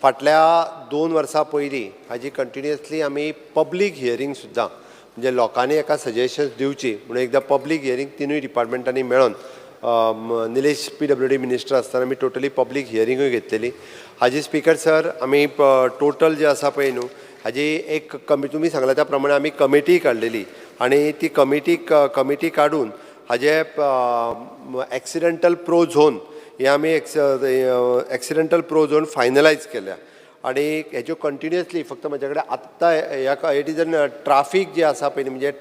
फाटल्या 2 वर्सां पयलीं हाजी कंटिन्युअसली आमी पब्लीक हियरींग सुद्दां म्हणजे लोकांनी एका सजेशन्स दिवची म्हणून एकदां पब्लीक हियरींग तिनूय डिपार्टमेंटांनी मेळोन निलेश पीडब्ल्यूडी मिनिस्टर आसतना आमी टोटली पब्लीक हियरिंगूय घेतलेली. हाजी स्पीकर सर आमी टोटल जे आसा पळय न्हू हाजी एक कमी तुमी सांगला त्या प्रमाणे आमी कमिटी काडलेली आनी ती कमिटी काडून हाजे एक्सिडेंटल प्रो झोन हे आमी एक्सिडेंटल प्रो झोन फायनलायज केल्या आनी हेज्यो कंटिन्युअसली फक्त म्हज्या कडेन आत्तां ह्या it is an traffic जे आसा पळय न्ही म्हणजे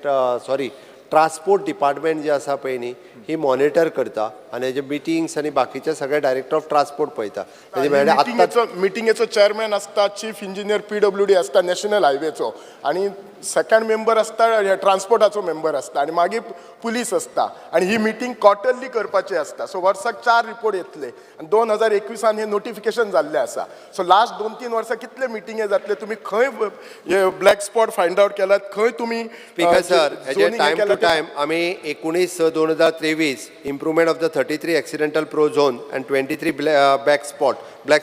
सॉरी ट्रान्सपोर्ट डिपार्टमेंट जे आसा पळय न्ही ही मॉनिटर करता आनी हेजे मिटिंग्स आनी बाकीचे सगळे डायरेक्टर ऑफ ट्रान्सपोर्ट पळयता. तेजे म्हळ्यार आत्तां मिटिंगेचो चेअरमॅन आसता चीफ इंजिनियर पीडब्ल्यूडी आसता नॅशनल हायवेचो आनी सेकंड मेंबर आसता ट्रान्सपोर्टाचो मेंबर आसता आनी मागीर पुलीस आसता आनी ही मिटींग क्वॉर्टरली करपाची आसता. सो वर्साक 4 रिपोर्ट येतले आनी 2021 हें नोटिफिकेशन जाल्लें आसा. सो लास्ट 2-3 वर्सां कितले मिटिंगे जातले, तुमी खंय हे ब्लॅक स्पॉट फायंड आवट केलात, खंय तुमी स्पीकर सर हेजे zoning हें टायम टू केलां ते- टायम आमी 19/6/2023 improvement of the 33 accidental prone zone and 23 black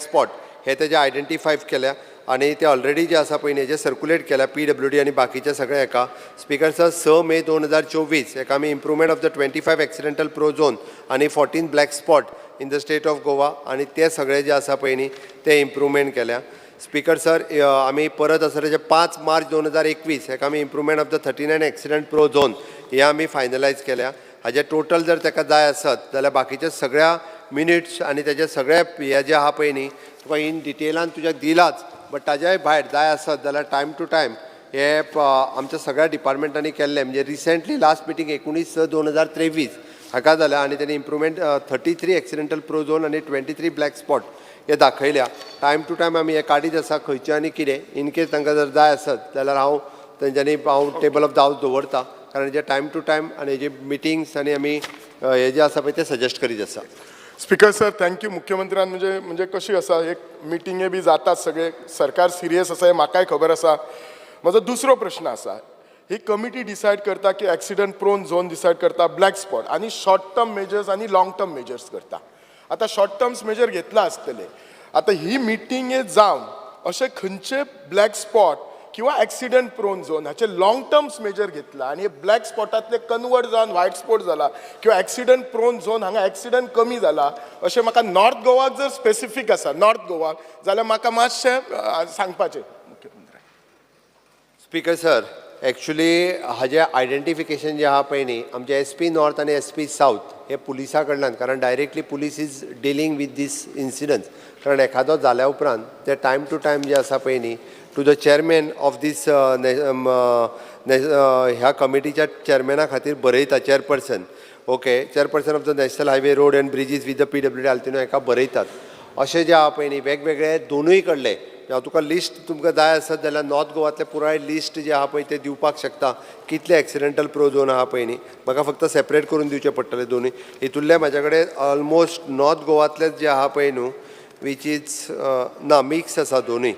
spot हे तेजे आयडेंटिफाय केल्या आनी ते ऑलरेडी जे आसा पळय न्ही हेजे सर्कुलेट केल्या पीडब्ल्यूडी आनी बाकीचे सगळे हेका. स्पीकर सर 6 मे 2024 हेका आमी improvement of the 25 accidental prone zone आनी 14 black spot in the state of Goa आनी ते सगळे जे आसा पळय न्ही ते इम्प्रुवमेंट केल्या. स्पीकर सर आमी परत आसा तेजे 5 मार्च 2021 हेका आमी improvement of the 39 accident prone zone हे आमी फायनलायज केल्या. हाजे टोटल जर ताका जाय आसत जाल्यार बाकीचे सगळ्या मिनिट्स आनी तेजे सगळे हे जे आहा पळय न्ही तुका इन डिटेलान तुज्या दिलाच, बट ताज्याय भायर जाय आसत जाल्यार टायम टू टायम हे आमच्या सगळ्या डिपार्टमेंटांनी केल्लें. म्हणजे रिसेंटली लास्ट मिटींग 19/6/2023 हाका जाल्या आनी तेणी improvement 33 accidental prone zone आनी 23 ब्लॅक स्पॉट हे दाखयल्या. टायम टू टायम आमी हे काडीत आसा खंयचे आनी कितें इन केस तांकां जर जाय आसत जाल्यार हांव तेंच्यांनी हांव टेबल ऑफ the house दवरता, कारण जे टायम टू टायम आनी हेजे मिटिंग्स आनी आमी हे जे आसा पळय ते सजेस्ट करीत आसा. Speaker sir thank you. मुख्यमंत्र्यान म्हणजे म्हणजे कशी आसा एक मिटिंगे बी जातात, सगळे सरकार सिरियस आसा हें म्हाकाय खबर आसा. म्हजो दुसरो प्रश्न आसा, ही कमिटी डिसायड करता की एक्सिडंट प्रोन झोन डिसायड करता, ब्लॅक स्पॉट आनी शॉर्ट टर्म मेजर्स आनी लाँग टर्म मेजर्स करता. आतां शॉर्ट टर्म्स मेजर घेतला आसतले, आतां ही मिटिंगे जावन अशे खंयचे ब्लॅक स्पॉट किंवा एक्सिडंट प्रोन झोन हाचे लाँग टर्म्स मेजर घेतला आनी हे ब्लॅक स्पॉटांतले कन्वर्ट जावन व्हायट स्पॉट जाला किंवा एक्सिडंट प्रोन झोन हांगा एक्सिडंट कमी जाला अशें म्हाका नॉर्थ गोवाक जर स्पेसिफीक आसा नॉर्थ गोवाक जाल्यार म्हाका मातशें सांगपाचें मुख्यमंत्री. स्पीकर सर एक्चुली हाजें आयडेंटिफिकेशन जें आहा पळय न्ही आमचे एस पी नॉर्थ आनी एस पी सावथ हे पुलिसा कडल्यान, कारण directly police is dealing with this incidents. कारण एखादो जाल्या उपरांत ते टायम टू टायम जे आसा पळय न्ही to the chairman of this ह्या कमिटीच्या चेअरमॅना खातीर बरयता, chairperson okay chairperson of the national highway road and bridges with the PWD Altinho हेका बरयतात. अशें जें आहा पळय न्ही वेगवेगळे दोनूय कडले हांव तुका लिस्ट तुमकां जाय आसत जाल्यार नॉर्थ गोवांतलें पुराय लिस्ट जें आहा पळय तें दिवपाक शकता, कितले एक्सिडेंटल प्रो झोन आहा पळय न्ही म्हाका फक्त सेपरेट करून दिवचें पडटलें दोनूय. हितूंतले म्हाज्या कडेन ऑलमोस्ट नॉर्थ गोवांतलेच जे आहा पळय न्हू which is ना मिक्स आसा दोनूय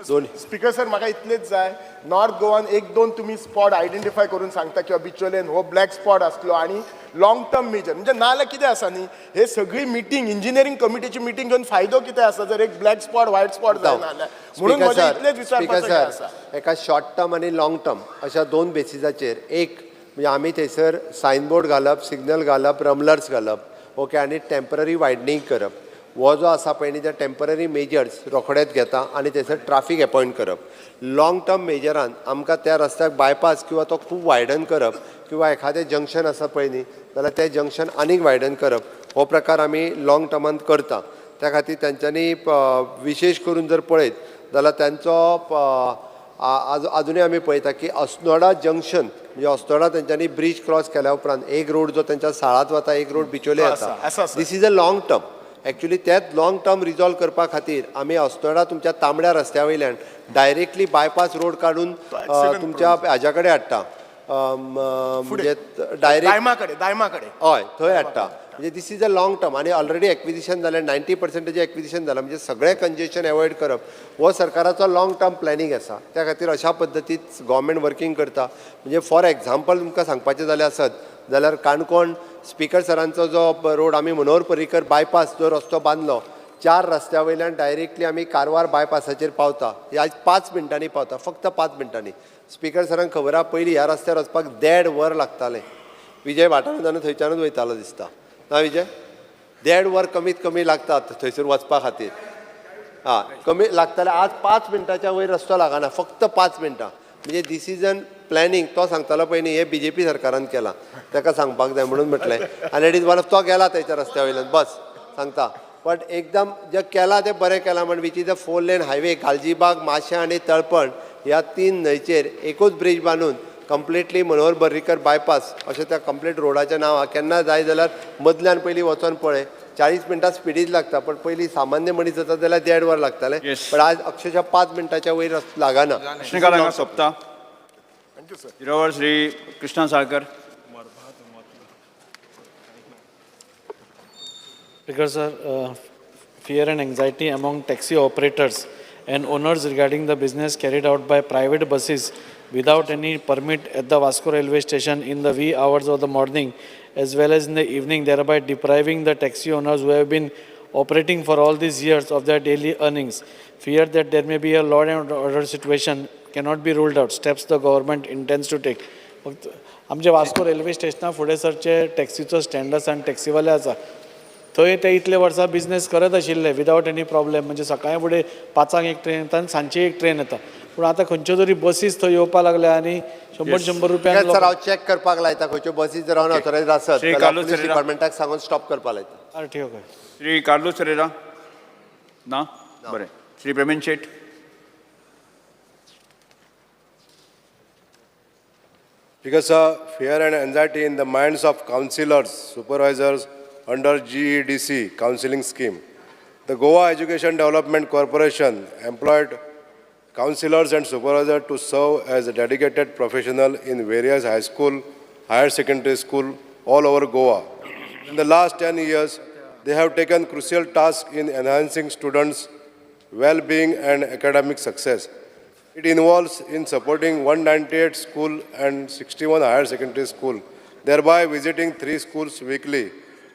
दोन. स्पीकर सर म्हाका इतलेंच जाय, नॉर्थ गोवान 1-2 तुमी स्पॉट आयडेंटिफाय करून सांगता किंवा बिचोलेन हो ब्लॅक स्पॉट आसलो आनी लाँग टर्म मेजर म्हणजे नाजाल्यार कितें आसा न्ही हे सगळी मिटींग इंजिनियरींग कमिटीची मिटींग घेवन फायदो कितें आसा जर एक ब्लॅक स्पॉट व्हायट स्पॉट जायना जाल्यार, म्हणून म्हजें इतलेंच विचारपाचें आसा. एका शॉर्ट टर्म आनी लाँग टर्म अशा दोन बेसिसाचेर, एक म्हणजे आमी थंयसर सायनबोर्ड घालप, सिग्नल घालप, रमलर्स घालप ओके आनी टेंपररी वायडनींग करप, हो जो आसा पळय न्ही ते टेंपररी मेजर्स रोखडेच घेता आनी थंयसर ट्राफीक एपॉयंट करप. लाँग टर्म मेजरान आमकां त्या रस्त्याक बायपास किंवा तो खूब वायडन करप किंवा एखादें जंक्शन आसा पळय न्ही जाल्यार तें जंक्शन आनीक वायडन करप, हो प्रकार आमी लाँग टर्मान करता. त्या खातीर तेंच्यांनी विशेश करून जर पळयत जाल्यार तेंचो आजुनूय आमी पळयता की अस्नोडा जंक्शन म्हणजे अस्नोडा तेंच्यांनी ब्रीज क्रॉस केल्या उपरांत एक रोड जो तेंच्या साळात वता, एक रोड बिचोले वता. This is a long term. Actually त्याच लाँग टर्म रिजॉल्व करपा खातीर आमी अस्नोडा तुमच्या तांबड्या रस्त्या वयल्यान डायरेक्टली बायपास रोड काडून तुमच्या हाज्या कडेन हाडटा, म्हणजे डायरेक्ट दायमा कडेन हय थंय हाडटा. म्हणजे this is a long term आनी ऑलरेडी एक्विजिशन जालें, 90% एक्विजिशन जालां, म्हणजे सगळें कंजेशन एवॉयड करप हो सरकाराचो लाँग टर्म प्लॅनिंग आसा. त्या खातीर अशा पद्दतीन गव्हर्मेंट वर्किंग करता. म्हणजे फॉर एग्जाम्पल तुमकां सांगपाचें जालें आसत जाल्यार काणकोण स्पीकर सरांचो जो रोड आमी मनोहर पर्रीकर बायपास जो रस्तो बांदलो चार रस्त्या वयल्यान डायरेक्टली आमी कारवार बायपासाचेर पावता. हे आज 5 मिनटांनी पावता, फक्त 5 मिनटांनी. स्पिकर सरांक खबर आहा, पयलीं ह्या रस्त्यार वचपाक 1.5 वर लागतालें. विजय भाटानुदान थंयच्यानूच वयतालो दिसता ना विजय? 1.5 वर कमीत कमी लागतात थंयसर वचपा खातीर. हां, कमी लागताले. आज 5 मिनटाच्या वयर रस्तो लागना, फक्त 5 मिनटां. म्हणजे this is an planning. तो सांगतालो पळय न्ही, हें बीजेपी सरकारान केलां, ताका सांगपाक जाय म्हणून म्हटलें. आनी it is one of तो गेला तेच्या रस्त्या वयल्यान, बस सांगता. बट एकदम जे केलां तें बरें केलां म्हण, which is a 4 lane highway. Galgibag, Mashem आनी तळपण ह्या 3 न्हंयचेर एकूच ब्रीज बांदून कंप्लिटली मनोहर पर्रीकर बायपास अशें त्या कंप्लीट रोडाचें नांव आहा. केन्ना जाय जाल्यार मदल्यान पयलीं वचोन पळय, 40 मिनटां स्पिडीच लागता, पण पयलीं सामान्य मनीस जाता जाल्यार 1.5 वर लागतालें. पण आज अक्षरशः 5 मिनटाच्या वयर लागना. प्रश्नकाळ हांगा सोंपता. Zero Shri Krishna Salkar. Speaker sir, fear and anxiety among taxi operators and owners regarding the business carried out by private buses without any permit at the Vasco railway station in the wee hours of the morning as well as in the evening, thereby depriving the taxi owners who have been operating for all these years of their daily earnings. Fear that there may be a law and order situation cannot be ruled out. Steps the government intends to take. फक्त आमचे वास्को रेल्वे स्टेशना फुडें सरचे टॅक्सीचो स्टँड आसा आनी टॅक्सीवाले आसा, थंय ते इतले वर्सां बिजनेस करत आशिल्ले विदावट एनी प्रॉब्लेम. म्हणजे सकाळीं फुडें 5 एक ट्रेन येता आनी सांजची एक ट्रेन येता. पूण आतां खंयच्यो तरी बसीस थंय येवपाक लागल्या आनी 100-100 रुपयांक. सर, हांव चॅक करपाक लायता खंयच्यो बसी जर अनऑथोरायज आसत जाल्यार पुलीस डिपार्टमेंटाक सांगून स्टॉप करपाक लायता. ठीक आहे. श्री कार्लोस फेरेरा ना, बरें. श्री प्रेमेन शेट. Because fear and anxiety in the minds of counselors, supervisors under GEDC counseling scheme. The Goa Education Development Corporation employed counselors and supervisors to serve as a dedicated professional in various high school, higher secondary school all over Goa. In the last 10 years, they have taken crucial tasks in enhancing students' well-being and academic success. It involves in supporting 198 school and 61 higher secondary school, thereby visiting 3 schools weekly,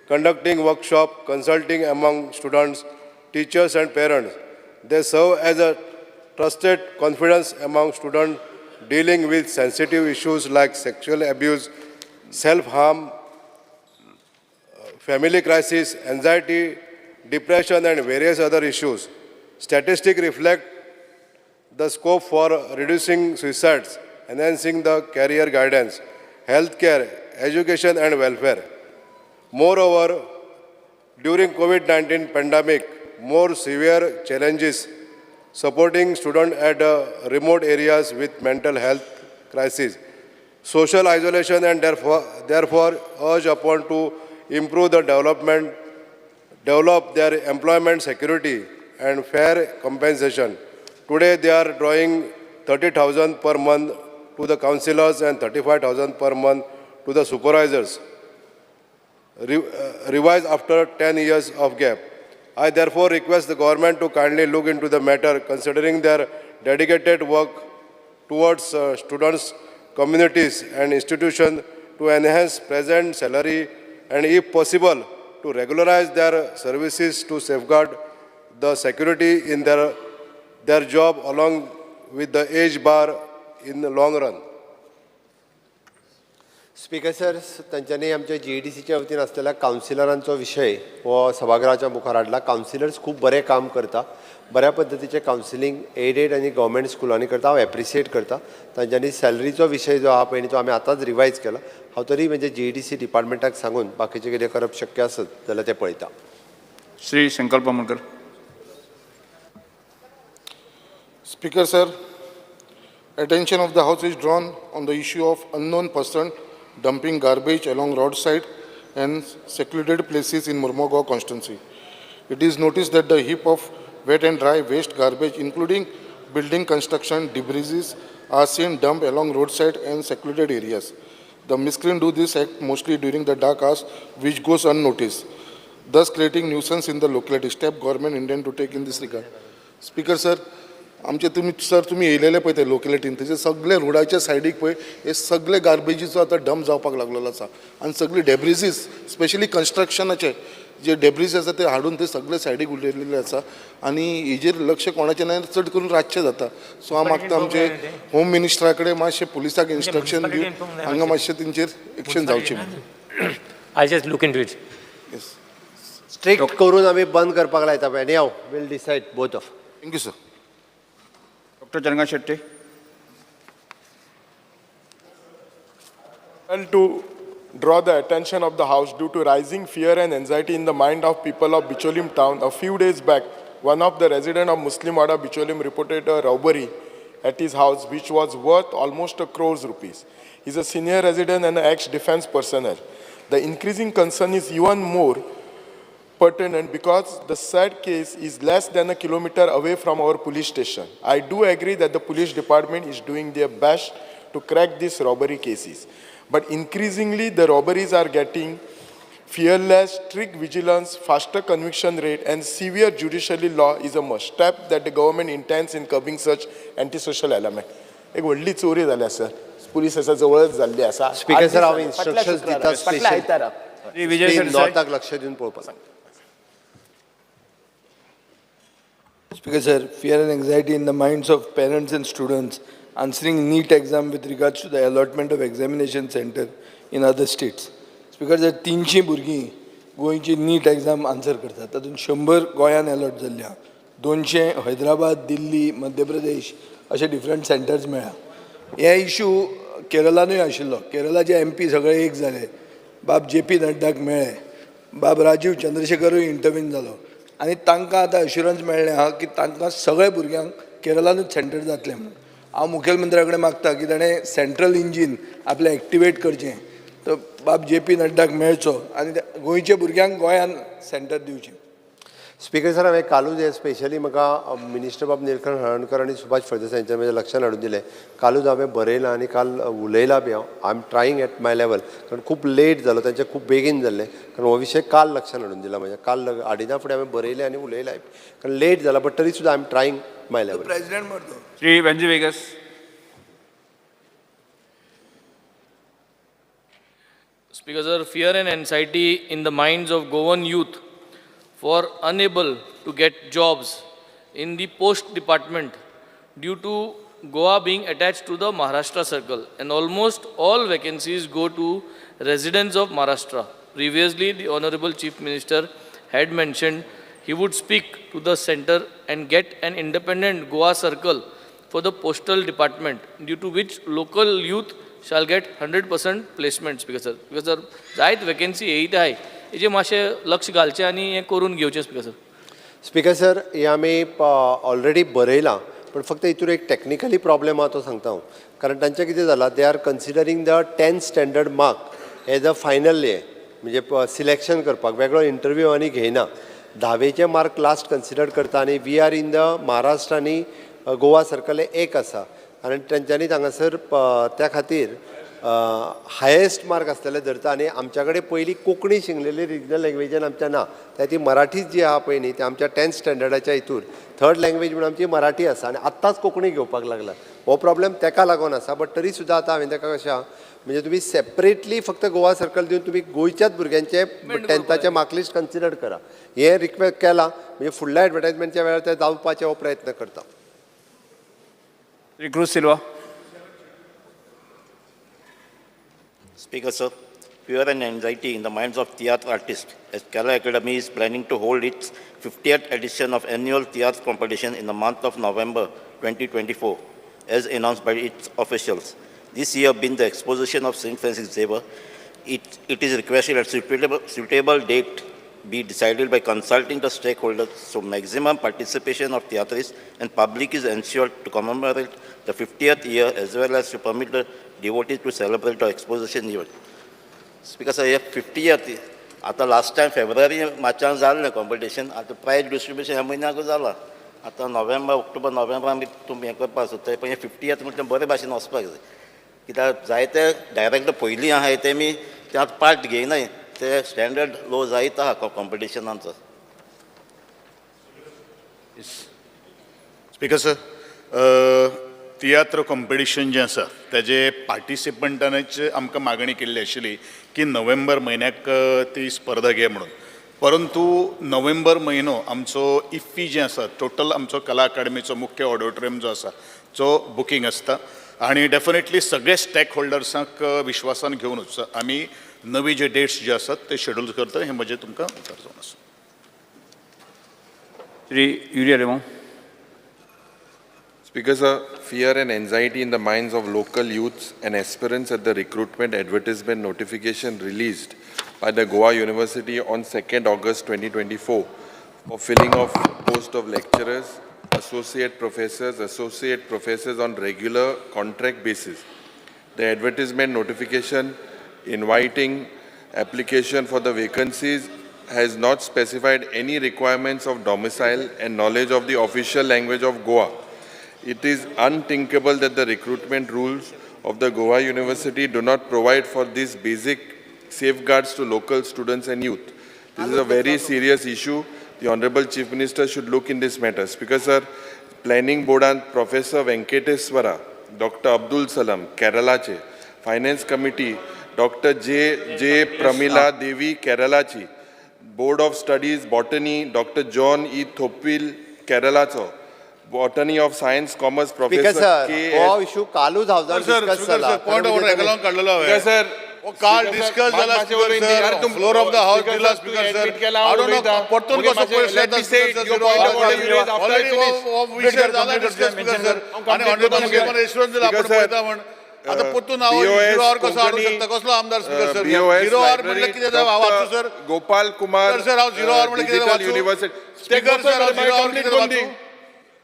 conducting workshop, consulting among students, teachers and parents. They serve as a trusted confidence among students dealing with sensitive issues like sexual abuse, self-harm, family crisis, anxiety, depression and various other issues. Statistics reflect the scope for reducing suicides, enhancing the career guidance, healthcare, education and welfare. Moreover, during COVID-19 pandemic, more severe challenges supporting students at remote areas with mental health crisis, social isolation and therefore urge upon to improve the develop their employment security and fair compensation. Today they are drawing 30,000 per month to the counselors and 35,000 per month to the supervisors, revised after 10 years of gap. I therefore request the government to kindly look into the matter, considering their dedicated work towards students, communities and institutions to enhance present salary and if possible to regularize their services to safeguard the security in their job along with the age bar in the long run. Speaker sir, तांच्यांनी आमच्या जीईडीसीच्या वतीन आसलेल्या कावन्सिलरांचो विशय हो सभागृहाच्या मुखार हाडला. कावन्सिलर्स खूब बरें काम करता, बऱ्या पद्दतीचें कावन्सिलींग एडेड आनी गव्हर्मेंट स्कुलांनी करता. हांव एप्रिशिएट करता. तांच्यांनी सॅलरीचो विशय जो आहा पळय न्ही, तो आमी आतांच रिवायज केला. हांव तरी म्हणजे जीईडीसी डिपार्टमेंटाक सांगून बाकीचें कितें करप शक्य आसत जाल्यार तें पळयता. Shri Sankalp Amonkar. Speaker sir, attention of the House is drawn on the issue of unknown person dumping garbage along roadside and secluded places in Mormugao constituency. It is noticed that the heap of wet and dry waste garbage, including building construction debris, are seen dumped along roadside and secluded areas. The miscreants do this act mostly during the dark hours, which goes unnoticed, thus creating nuisance in the locality. Step government intend to take in this regard. Speaker sir, आमचे तुमी सर तुमी येयलेले पळय ते लोकेलिटीन, थंयसर सगळे रोडाच्या सायडीक पळय हे सगळे गार्बेजीचो आतां डंप जावपाक लागलेलो आसा आनी सगळी डेब्रिजीस स्पेशली कन्स्ट्रक्शनाचे जे डेब्रीज आसा ते हाडून ते सगळे सायडीक उडयलेले आसा आनी हेजेर लक्ष कोणाचें ना, चड करून रातचें जाता. सो हांव मागता आमचे होम मिनिस्टरा कडेन मातशें पुलिसाक इन्स्ट्रक्शन दिवन हांगा मातशें तेंचेर एक्शन जावचें म्हणून. I just look into it. Strict करून आमी बंद करपाक लायता. Anyhow, we'll decide both of. Thank you sir. Doctor Chandrakant Shetty. Well, to draw the attention of the House due to rising fear and anxiety in the mind of people of Bicholim town, a few days back, one of the residents of Muslimwada Bicholim reported a robbery at his house which was worth almost a crores rupees. He's a senior resident and an ex-defense personnel. The increasing concern is even more pertinent because the said case is less than a kilometer away from our police station. I do agree that the police department is doing their best to crack these robbery cases. But increasingly, the robberies are getting fearless, strict vigilance, faster conviction rate, and severe judiciary law is a must. Step that the government intends in curbing such antisocial element. एक व्हडली चोरी जाल्या सर, पुलीस आसा जवळच जाल्ली आसा. स्पीकर सर, हांव फाटल्या इन्स्ट्रक्शन्स शुक्रारा, दिता. फाटल्या आयतारा. श्री विजय स्पेशल सरदेसाय. नॉर्थाक लक्ष दिवन पळोवपाक. Speaker sir, fear and anxiety in the minds of parents and students answering NEET exam with regards to the allotment of examination center in other states. Speaker sir, 300 भुरगीं गोंयची नीट एग्जाम आन्सर करतात. तातूंत 100 गोंयान अलॉट जाल्ली आहा, 200 हैदराबाद, दिल्ली, मध्य प्रदेश अशे डिफरंट सेंटर्स मेळ्ळा. हे इशू केरलानूय आशिल्लो. केरलाचे एमपी सगळे एक जाले, बाब जे पी नड्डाक मेळ्ळे, बाब राजीव चंद्रशेखरूय इंटरवीन जालो आनी तांकां आतां अश्युरन्स मेळ्ळें आहा की तांकां सगळे भुरग्यांक केरलानूच सेंटर जातलें म्हणून. हांव मुखेलमंत्र्या कडेन मागता की ताणें सेंट्रल इंजीन आपलें एक्टिवेट करचें, तो बाब जे पी नड्डाक मेळचो आनी गोंयच्या भुरग्यांक गोंयान सेंटर दिवचें. स्पीकर सर, हांवें कालूच हें स्पेशली म्हाका मिनिस्टर बाब निलकंठ हळर्णकर आनी सुभाष फळदेसाय हांच्या म्हज्या लक्षान हाडून दिलें. कालूच हांवें बरयलां आनी काल उलयलां बी हांव. I am trying at my level, कारण खूब लेट जालो, तांचें खूब बेगीन जाल्लें, कारण हो विशय काल लक्षान हाडून दिला म्हज्या. काल हाडिना फुडें हांवें बरयलें आनी उलयलां, कारण लेट जाला, बट तरी सुद्दां I am trying my level. President मरतो. Shri Venzy Viegas. Speaker sir, fear and anxiety in the minds of Goan youth for unable to get jobs in the post department due to Goa being attached to the Maharashtra circle, and almost all vacancies go to residents of Maharashtra. Previously, the Honorable Chief Minister had mentioned he would speak to the center and get an independent Goa circle for the postal department, due to which local youth shall get 100% placement. Speaker sir, because sir, जायत vacancy येयत आहाय, हेजेर मातशें लक्ष घालचें आनी हें करून घेवचें. Speaker sir. स्पीकर सर, हें आमी ऑलरेडी बरयलां, पण फक्त हितून एक टॅक्निकली प्रॉब्लेम आहा तो सांगता हांव. कारण तांचें कितें जालां, they are considering the 10th standard mark as a final हें, म्हणजे सिलेक्शन करपाक वेगळो इंटरव्यू आनी घेयना. धावेचे मार्क लास्ट कन्सिडर करता आनी we are in the Maharashtra आनी गोवा सर्कल हे एक आसा आनी तेंच्यांनी हांगासर त्या खातीर हायेस्ट मार्क आसलेले धरता. आनी आमच्या कडेन पयलीं कोंकणी शिकलेली रिजनल लँग्वेजीन आमच्या ना, त्या ती मराठीच जी आहा पळय न्ही, ती आमच्या 10th स्टँडर्डाच्या हितूर थर्ड लँग्वेज म्हणून आमची मराठी आसा आनी आत्तांच कोंकणी घेवपाक लागला. हो प्रॉब्लेम तेका लागून आसा, बट तरी सुद्दां आतां हांवें तेका कशें आहा म्हणजे तुमी सेपरेटली फक्त गोवा सर्कल दिवन तुमी गोंयच्याच भुरग्यांचे 10थाचे मार्क लिस्ट कन्सिडर करा, हें रिक्वेस्ट केलां. म्हणजे फुडल्या एडवर्टायजमेंटच्या वेळार ते जावपाचे हो प्रयत्न करता. Shri Cruz Silva. Speaker sir, fear and anxiety in the minds of theatre artists as Kerala Academy is planning to hold its 50th edition of annual theatre competition in the month of November 2024, as announced by its officials. This year being the exposition of St. Francis Xavier, it is requested that suitable date be decided by consulting the stakeholders, so maximum participation of theatrists and public is ensured to commemorate the 50th year as well as to permit the devotees to celebrate the exposition event. Speaker sir, 50th, आता लास्ट टायम फेब्रुवारी मार्चान जाल्लें कॉम्पिटिशन, आतां प्रायज डिस्ट्रिब्युशन ह्या म्हयन्याक जाला. आतां नोव्हेंबर, ऑक्टोबर, नोव्हेंबर आमी तुमी हें करपाक सोदताय, पण हें 50th म्हटल्यार बरे भाशेन वचपाक जाय, कित्याक जायते डायरेक्टर पयलीं आहाय तेमी त्यात पार्ट घेयनाय, ते स्टँडर्ड लो जायत आहा कॉम्पिटिशनाचो. स्पीकर सर, तियात्र कॉम्पिटिशन जें आसा तेजे पार्टिसिपंटांचे आमकां मागणी केल्ली आशिल्ली की नोव्हेंबर म्हयन्याक ती स्पर्धा घे म्हणून. परंतु नोव्हेंबर म्हयनो आमचो इफ्फी जें आसा टोटल आमचो कला अकादमीचो मुख्य ऑडिटोरियम जो आसा जो बुकींग आसता आनी डेफिनेटली सगळे स्टेक होल्डर्सांक विश्वासान घेवनूच आमी नवी जे डेट्स जे आसात ते शेड्यूल करता हें म्हजें तुमकां उतर जावन आसा. Shri Yuri Alemao. Speaker sir, fear and anxiety in the minds of local youths and aspirants at the recruitment advertisement notification released by the Goa University on 2nd August 2024 for filling of post of lecturers, associate professors on regular contract basis. The advertisement notification inviting application for the vacancies has not specified any requirements of domicile and knowledge of the official language of Goa. It is unthinkable that the recruitment rules of the Goa University do not provide for these basic safeguards to local students and youth. This is a very serious issue. The Honorable Chief Minister should look in this matter. Speaker sir, Planning Board and Professor Venkateswara, Dr. Abdul Salam, Keralache, Finance Committee, Dr. J. J. Pramila Devi, Keralachi, Board of Studies, Botany, Dr. John E. Thopil, Keralacho, Botany of Science, Commerce, Speaker Professor sir, K. हो इशू कालूच हावजान डिस्कस जाला. पॉयंट ऑफ ऑर्डर हेका लागून काडलेलो हांवें. Sir, काल डिस्कस जाला sir, floor of the house दिला speaker sir. I don't know परतून कसो प्रश्न येता स्पीकर सर. ऑलरेडी विशय जाला डिस्कस स्पीकर सर आनी ऑनरेबल सीएमान एश्युरन्स दिला आपण पळयता म्हण. आतां परतून हांव झिरो our कसो हाडूंक शकता? कसलो आमदार स्पीकर सर? झिरो our म्हणल्यार कितें जाय हांव वाचूं सर? गोपाल कुमार सर हांव झिरो our म्हणल्यार कितें वाचूं? स्पीकर सर हांव झिरो our कितें वाचूं?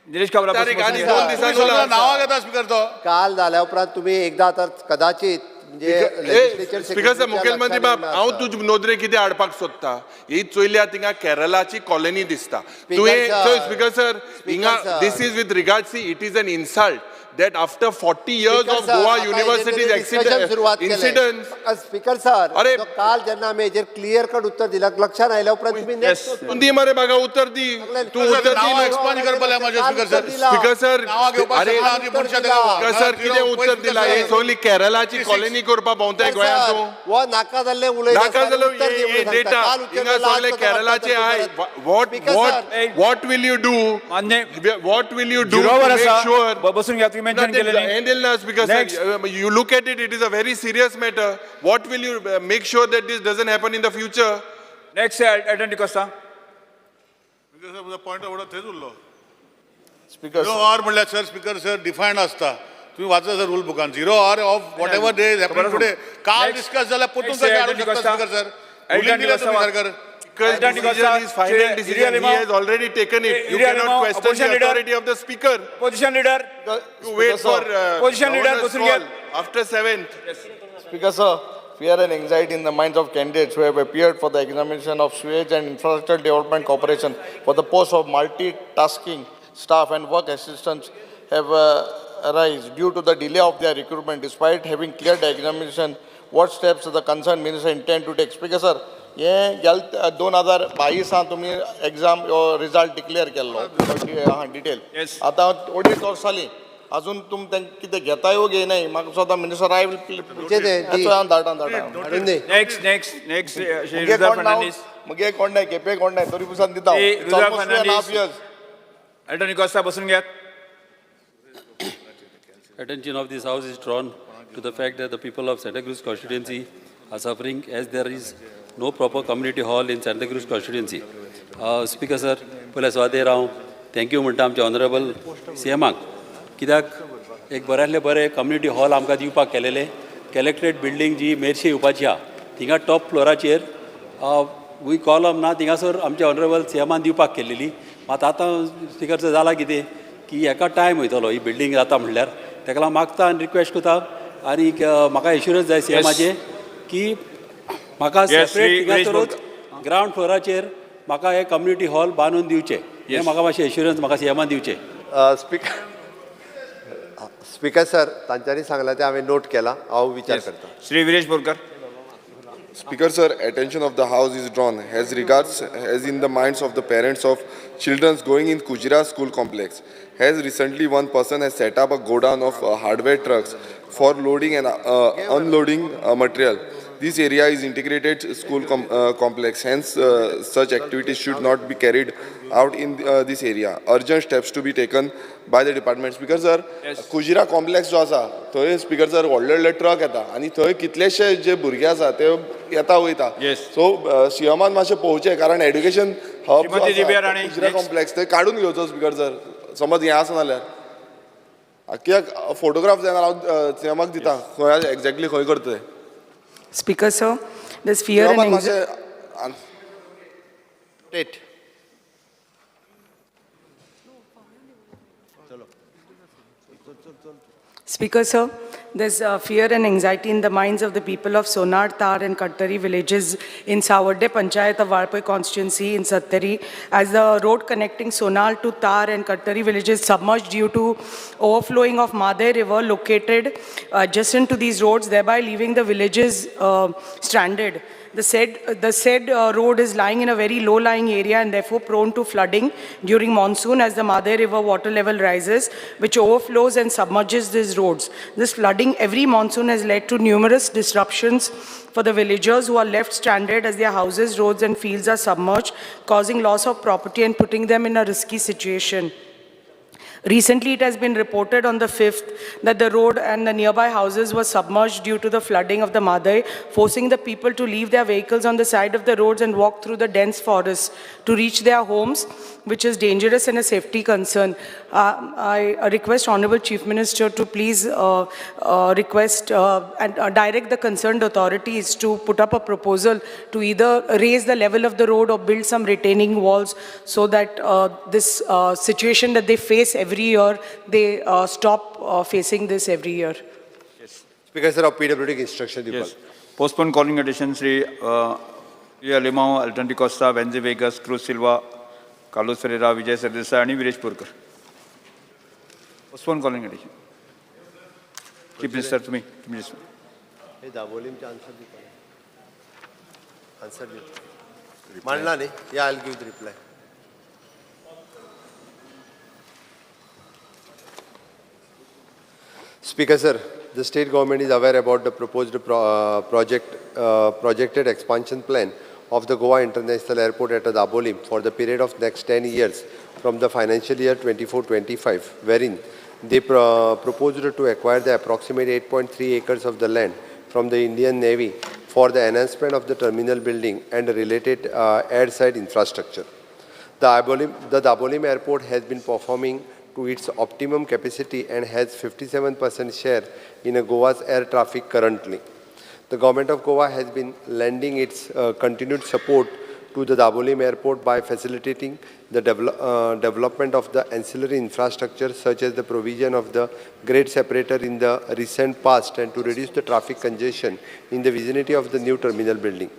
निलेश काब्रा नांवां घेता स्पीकर तो. काल जाल्या उपरांत तुमी एकदां तर कदाचित म्हणजे स्पीकर सर, मुखेलमंत्री बाब, हांव तुज नदरे कितें हाडपाक सोदता, ही चोयल्या थिंगा केरलाची कॉलनी दिसता तुवें. स्पीकर सर, हिंगा this is with regard see it is an insult that after 40 years of Goa University's incidents. Speaker sir, अरे काल जेन्ना आमी हेजेर क्लियर कट उत्तर दिला लक्षात आयल्या उपरांत तुमी नेक्स्ट दी मरे म्हाका उत्तर दी, तूं उत्तर दी. एक्सपांज करपाक म्हाजें स्पीकर सर. स्पीकर सर, अरे स्पीकर सर कितें उत्तर दिला? हे सगळी केरलाची कॉलनी करपाक भोंवताय गोंयांत तूं. हो नाका जाल्लें उलयता. नाका जाल्लें डेटा हिंगा सगळे केरलाचे आहाय. What what what will you do? What will you do to make sure? बसून घ्या तुम्ही. Because you look at it, it is a very serious matter. What will you make sure that this doesn't happen in the future? Next, Elton D'Costa. Because point of order थंयच उरलो. Speaker zero hour म्हणल्यार सर, स्पीकर सर डिफायन्ड आसता. तुम्ही वाचा सर रूल बुकान. Zero hour of whatever day is happening today. काल डिस्कस जाल्यार परतून कशें हाडूंक शकता स्पीकर सर? रुलींग दिलें तुमी सरकार. Decision is final decision. He has already taken it. You cannot question the authority of the speaker. Position leader. You wait for position leader. Governor's call after 7th. Speaker sir, fear and anxiety in the minds of candidates who have appeared for the examination of Sewage and Infrastructure Development Corporation for the post of multitasking staff and work assistants have arise due to the delay of their recruitment despite having cleared the examination. What steps the concerned minister intend to take? Speaker sir, हे गेले 2022 तुमी एग्जाम रिजल्ट डिक्लेअर केल्लो डिटेल. आतां 2.5 वर्सां जालीं अजून तुम तांकां कितें घेताय वो घेयनाय म्हाका सुद्दां minister I will धाडटा धाडटा. Next next next Ruja Fernandes. मुगे कोण नाही, केपे कोण नाही, तरी पुसान दिता. रुजा फर्नांडीस, एल्टन डिकोस्टा बसून घेयात. Attention of this house is drawn to the fact that the people of Santa Cruz constituency are suffering as there is no proper community hall in Santa Cruz constituency. Speaker sir, पयल्या सुवातेर हांव thank you म्हणटा आमच्या ऑनरेबल सी एमाक, कित्याक एक बऱ्यांतलें बरें कम्युनिटी हॉल आमकां दिवपाक केलेलें. कलेक्ट्रेट बिल्डींग जी मेरशे येवपाची आहा थिंगा टॉप फ्लोराचेर वी कॉलम ना, थिंगासर आमच्या ऑनरेबल सी एमान दिवपाक केलेली. मात आतां स्पीकर सर जाला कितें की हेका टायम वयतलो ही बिल्डींग जाता म्हणल्यार, तेका लागून मागता आनी रिक्वेस्ट करता आनी म्हाका एश्युरन्स जाय सी एमाचेर की म्हाका सेपरेट थिंगासरूच ग्रावंड फ्लोराचेर म्हाका हे कम्युनिटी हॉल बांदून दिवचें, हें म्हाका मातशें एश्युरन्स म्हाका सी एमान दिवचें. स्पीकर सर, तांच्यांनी सांगलां तें हांवें नोट केलां, हांव विचार करतां. Shri Viresh Borkar. Speaker sir, attention of the house is drawn as regards as in the minds of the parents of children going in Kujira school complex. Has recently one person has set up a godown of hardware trucks for loading and unloading material. This area is integrated school complex, hence such activities should not be carried out in this area. Urgent steps to be taken by the department. Speaker sir, Kujira complex जो आसा थंय स्पीकर सर व्हडले व्हडले ट्रक येता आनी थंय कितलेशे जे भुरगे आसा ते येता वयता. सो सीएमान मातशें पळोवचें, कारण एड्युकेशन हब श्रीमती दिव्या राणे, कुजिरा next. Complex थंय काडून घेवचो स्पीकर सर, समज हें आसा जाल्यार. कित्याक फोटोग्राफ जाय जाल्यार हांव सीएमाक दिता खंय एक्झॅक्टली खंय करता ते. Speaker, sir, there's fear and सीएमान anxiety. मातशें State. Speaker, sir, there's fear and anxiety in the minds of the people of Sonar, Tar and Kattari villages in Sawarde Panchayat of Valpoi constituency in Sattari, as the road connecting Sonar to Tar and Kattari villages submerged due to overflowing of Madhe River located adjacent to these roads, thereby leaving the villages stranded. The said road is lying in a very low-lying area and therefore prone to flooding during monsoon as the Madhe River water level rises, which overflows and submerges these roads. This flooding every monsoon has led to numerous disruptions for the villagers who are left stranded as their houses, roads and fields are submerged, causing loss of property and putting them in a risky situation. Recently, it has been reported on the 5th that the road and the nearby houses were submerged due to the flooding of the Madai, forcing the people to leave their vehicles on the side of the roads and walk through the dense forests to reach their homes, which is dangerous and a safety concern. I request Honorable Chief Minister to please request and direct the concerned authorities to put up a proposal to either raise the level of the road or build some retaining walls so that this situation that they face every year, they stop facing this every year. Speaker sir, हांव पीडब्ल्यूडीक इन्स्ट्रक्शन दिवपाक. Yes. Postpone calling attention Shri Alemao, Elton D'Costa, Venzy Vegas, Cruz Silva, Carlos Ferreira, Vijay Sardesai आनी Viresh Borkar. Postpone calling attention. Chief Minister तुमी तुम्ही. हे दाबोलीमचे आन्सर दिवपाक, आन्सर दिव मांडला न्ही. Yeah, I give the reply. Speaker sir, the state government is aware about the proposed projected expansion plan of the Goa International Airport at Dabolim for the period of next 10 years from the financial year 24-25, wherein they proposed to acquire the approximate 8.3 acres of the land from the Indian Navy for the enhancement of the terminal building and related airside infrastructure. The Dabolim Airport has been performing to its optimum capacity and has 57% share in Goa's air traffic currently. The government of Goa has been lending its continued support to the Dabolim Airport by facilitating the development of the ancillary infrastructure such as the provision of the grade separator in the recent past and to reduce the traffic congestion in the vicinity of the new terminal building.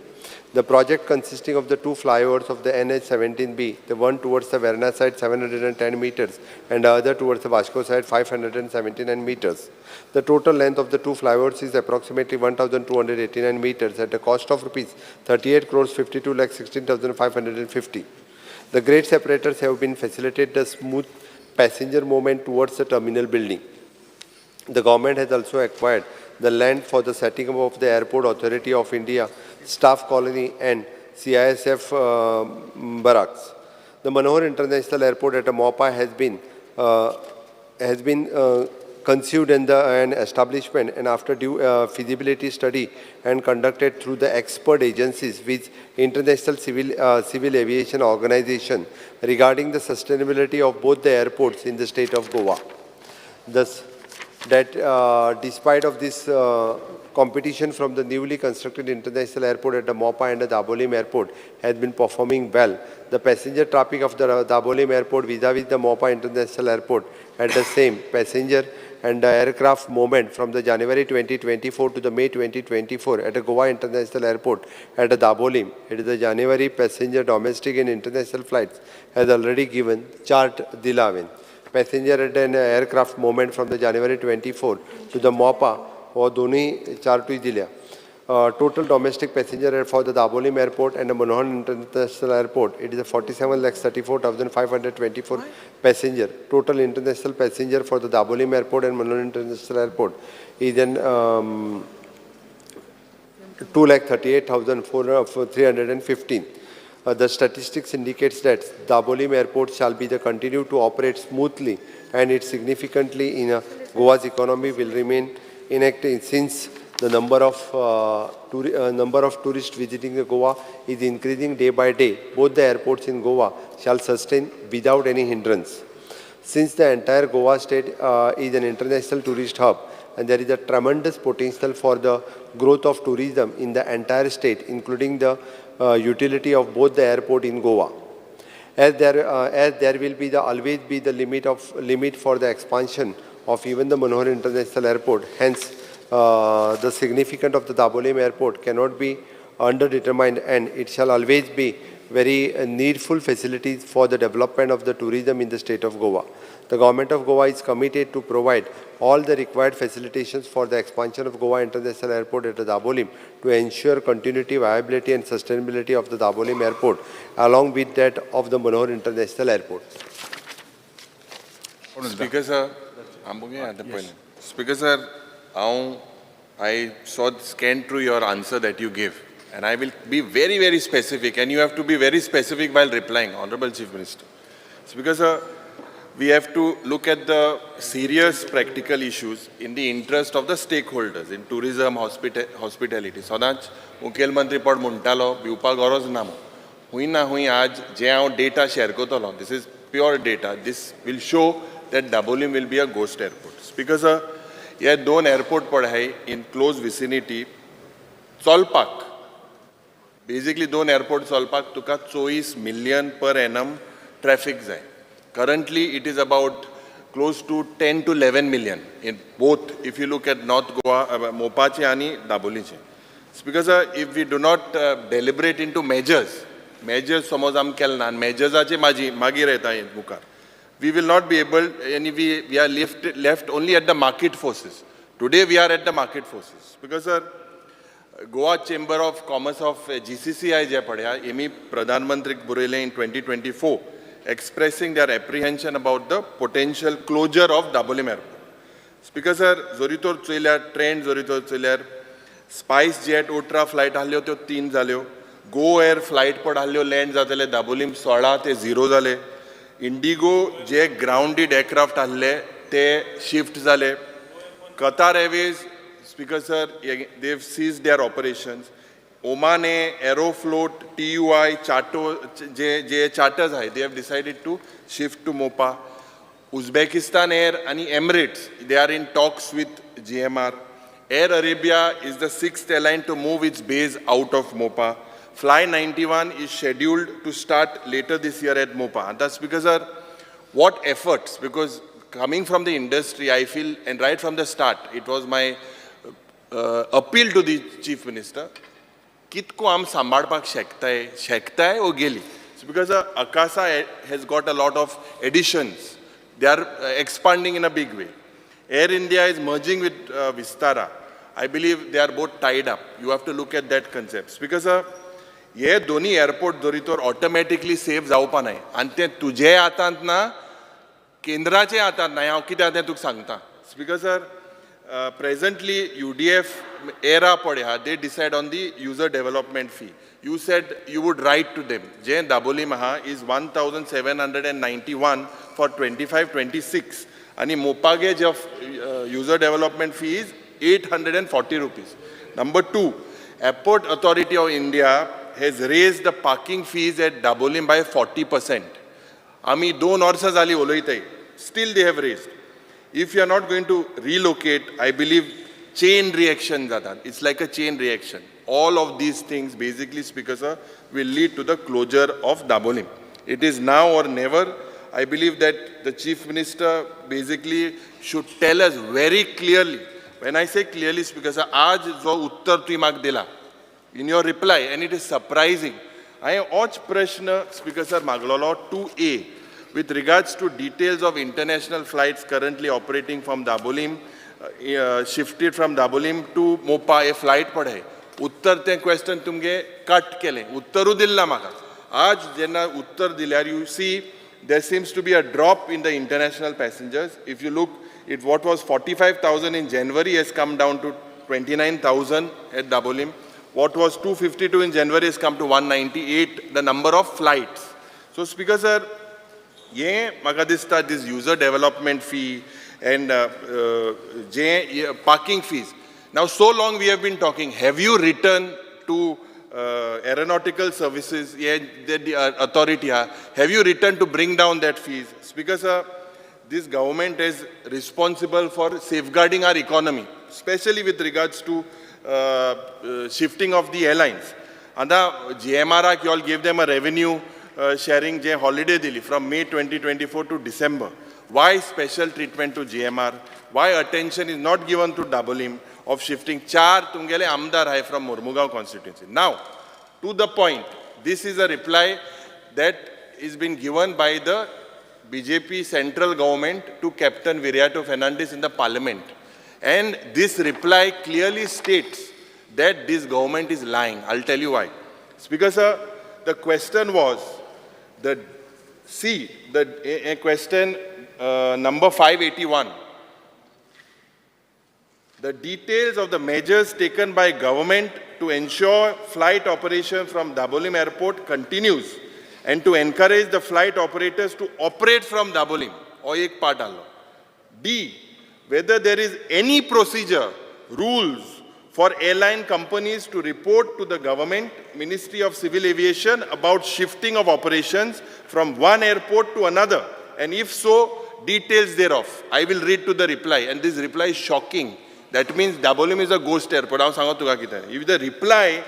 The project consisting of the two flyovers of the NH17B, the one towards the Verna side 710 meters and the other towards the Vasco side 579 meters. The total length of the two flyovers is approximately 1,289 meters at a cost of rupees 38 crores 52 lakh 16,550. The grade separators have been facilitated the smooth passenger movement towards the terminal building. The government has also acquired the land for the setting up of the Airport Authority of India Staff Colony and CISF barracks. The Manohar International Airport at Mopa has been conceived in the an establishment and after due feasibility study and conducted through the expert agencies with International Civil Aviation Organization regarding the sustainability of both the airports in the state of Goa. Thus, that despite of this competition from the newly constructed international airport at the Mopa and the Dabolim airport has been performing well. The passenger traffic of the Dabolim airport vis-a-vis the Mopa International Airport at the same passenger and the aircraft movement from the January 2024 to the May 2024 at the Goa International Airport at the Dabolim. It is the January passenger domestic and international flights has already given chart dilaven. Passenger and an aircraft movement from the January 24 to the Mopa हो दोन्ही चार्टूय दिल्या. Total domestic passenger for the Dabolim airport and the Manohar International Airport it is 47,34,524 passenger. Total international passenger for the Dabolim airport and Manohar International Airport is an 2,38,315. The statistics indicates that Dabolim Airport shall be the continue to operate smoothly and it significantly in Goa's economy will remain inactive since the number of tourists visiting the Goa is increasing day by day. Both the airports in Goa shall sustain without any hindrance. Since the entire Goa state is an international tourist hub and there is a tremendous potential for the growth of tourism in the entire state, including the utility of both the airport in Goa. As there will be the always be the limit for the expansion of even the Manohar International Airport, hence the significance of the Dabolim Airport cannot be underdetermined, and it shall always be very needful facilities for the development of the tourism in the state of Goa. The government of Goa is committed to provide all the required facilitations for the expansion of Goa International Airport at the Dabolim to ensure continuity, viability and sustainability of the Dabolim Airport along with that of the Manohar International Airport. Speaker sir, Speaker sir, I saw scan through your answer that you gave, and I will be very, very specific, and you have to be very specific while replying, Honorable Chief Minister. Speaker sir, we have to look at the serious practical issues in the interest of the stakeholders in tourism, hospitality. सदांच मुखेलमंत्री पड म्हणटालो भिवपाक गरज ना म्हूण. हुंय ना हुंय आज जे हांव डेटा शेअर करतलो, this is pure data, this will show that Dabolim will be a ghost airport. Speaker sir, हे दोन एअरपोर्ट पळय इन क्लोज विसिनिटी चलपाक, बेजिकली दोन एअरपोर्ट चलपाक तुका 24 मिलियन पर एनम ट्रॅफिक जाय. Currently it is about close to 10 to 11 million in both, if you look at North Goa, मोपाचे आनी दाबोलीचे. Speaker sir, if we do not deliberate into measures, measures समज आमी केले ना आनी मेजर्साचे मागीर येता मुखार, we will not be able, and we are left only at the market forces. Today we are at the market forces. Because sir, Goa Chamber of Commerce of GCCI जे पळया, एमी प्रधानमंत्री बरयलें in 2024, expressing their apprehension about the potential closure of Dabolim Airport. Speaker sir, जरी तर चोयल्यार ट्रेंड जरी तर चोयल्यार स्पायस जेट ओट्रा फ्लायट आहल्यो त्यो 3 जाल्यो, गो एअर फ्लायट पड आहल्यो लँड जातले दाबोलीम 16 ते 0 जाले, इंडिगो जे ग्रावंडेड एअरक्राफ्ट आहले ते शिफ्ट जाले, Qatar Airways, Speaker sir, they've ceased their operations. Oman Air, Aeroflot, TUI, Charto, J charters hai, they have decided to shift to Mopa. Uzbekistan Air and Emirates, they are in talks with GMR. Air Arabia is the 6th airline to move its base out of Mopa. Fly 91 is scheduled to start later this year at Mopa. And that's because, sir, what efforts? Because coming from the industry, I feel, and right from the start, it was my appeal to the Chief Minister, कितको आम सांबाळपाक शकताय शकताय ओ गेली. Because Akasa has got a lot of additions, they are expanding in a big way. Air India is merging with Vistara. I believe they are both tied up. You have to look at that concept. Because हे दोन्ही एअरपोर्ट जरी तर ऑटोमॅटिकली सेफ जावपा नाय आनी ते तुजे हातांत ना, केंद्राचे हातांत ना. हांव कित्याक तें तुका सांगता. Speaker sir, presently UDF era पळय, they decide on the user development fee. You said you would write to them. जे दाबोलीम आहा is 1791 for 25-26 आनी मोपागे जे user development fee is 840 rupees. Number 2, Airport Authority of India has raised the parking fees at Dabolim by 40%. आमी 2 वर्सां जालीं उलयताय, still they have raised. If you are not going to relocate, I believe chain reaction जाता. It's like a chain reaction. All of these things basically, Speaker sir, will lead to the closure of Dabolim. It is now or never. I believe that the Chief Minister basically should tell us very clearly. When I say clearly, Speaker sir, आज जो उत्तर तुवें म्हाका दिला in your reply, and it is surprising. हांवें होच प्रश्न, Speaker sir, मागलोलो 2A with regards to details of international flights currently operating from Dabolim, shifted from Dabolim to Mopa, a flight पडे. उत्तर तें क्वेश्चन तुमगे कट केलें, उत्तरूय दिलें ना म्हाका. आज जेन्ना उत्तर दिल्यार you see there seems to be a drop in the international passengers. If you look it, what was 45,000 in January has come down to 29,000 at Dabolim. What was 252 in January has come to 198, the number of flights. So, Speaker sir, ये म्हाका दिसता this user development fee and J parking fees. Now, so long we have been talking, have you written to aeronautical services, the authority, have you written to bring down that fees? Speaker sir, this government is responsible for safeguarding our economy, especially with regards to shifting of the airlines. And the GMR, you all gave them a revenue sharing J holiday dili from May 2024 to December. Why special treatment to GMR? Why attention is not given to Dabolim of shifting? Char tungele amdar hai from Mormugao constituency. Now, to the point, this is a reply that is been given by the BJP central government to Captain Viriato Fernandez in the parliament. And this reply clearly states that this government is lying. I'll tell you why. Speaker sir, the question was, the question number 581. The details of the measures taken by government to ensure flight operation from Dabolim Airport continues and to encourage the flight operators to operate from Dabolim. Or ek part allo. D, whether there is any procedure, rules for airline companies to report to the government, Ministry of Civil Aviation about shifting of operations from one airport to another, and if so, details thereof. I will read to the reply, and this reply is shocking. That means Dabolim is a ghost airport. हांव सांगो तुका कितें. If the reply,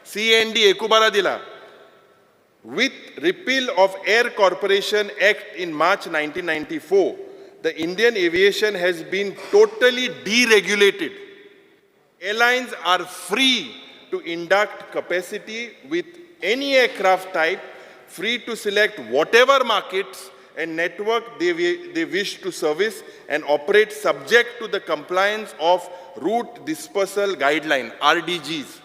C and D एकूबारा दिला. With repeal of Air Corporation Act in March 1994, the Indian aviation has been totally deregulated. Airlines are free to induct capacity with any aircraft type, free to select whatever markets and network they wish to service and operate subject to the compliance of Route Dispersal Guideline, RDGs,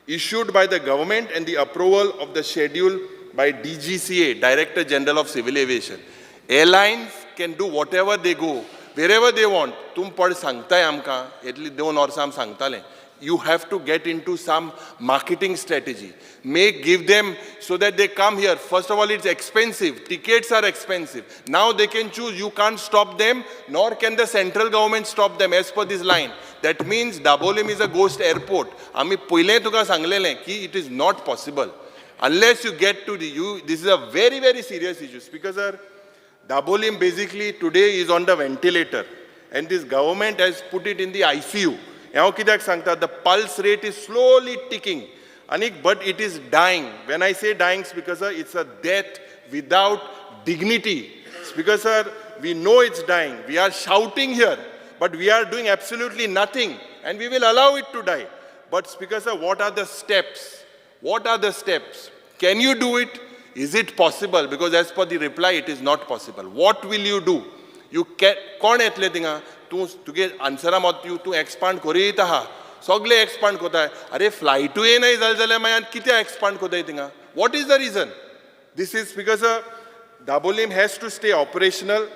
issued by the government and the approval of the schedule by DGCA, Director General of Civil Aviation. Airlines can do whatever they go, wherever they want. Tum pad sangtay amka, etli 2 वर्सां आम सांगताले. You have to get into some marketing strategy. Give them so that they come here. First of all, it's expensive. Tickets are expensive. Now they can choose. You can't stop them, nor can the central government stop them as per this line. That means Dabolim is a ghost airport. Ami पयलें तुका सांगलेलें की it is not possible. Unless you get to the, this is a very, very serious issue. Speaker sir, Dabolim basically today is on the ventilator, and this government has put it in the ICU. हांव कित्याक सांगता, the pulse rate is slowly ticking, but it is dying. When I say dying, Speaker sir, it's a death without dignity. Speaker sir, we know it's dying. We are shouting here, but we are doing absolutely nothing, and we will allow it to die. But Speaker sir, what are the steps? What are the steps? Can you do it? Is it possible? Because as per the reply, it is not possible. What will you do? You can, कोण येतले थिंगा? तूं तुगे आन्सरा मात तूं एक्सपांड करीत आहा, सगळे एक्सपांड कोताय. अरे फ्लायटूय येनाय जालें जाल्यार मागीर कित्याक एक्सपांड कोताय थिंगा? What is the reason? This is because Dabolim has to stay operational.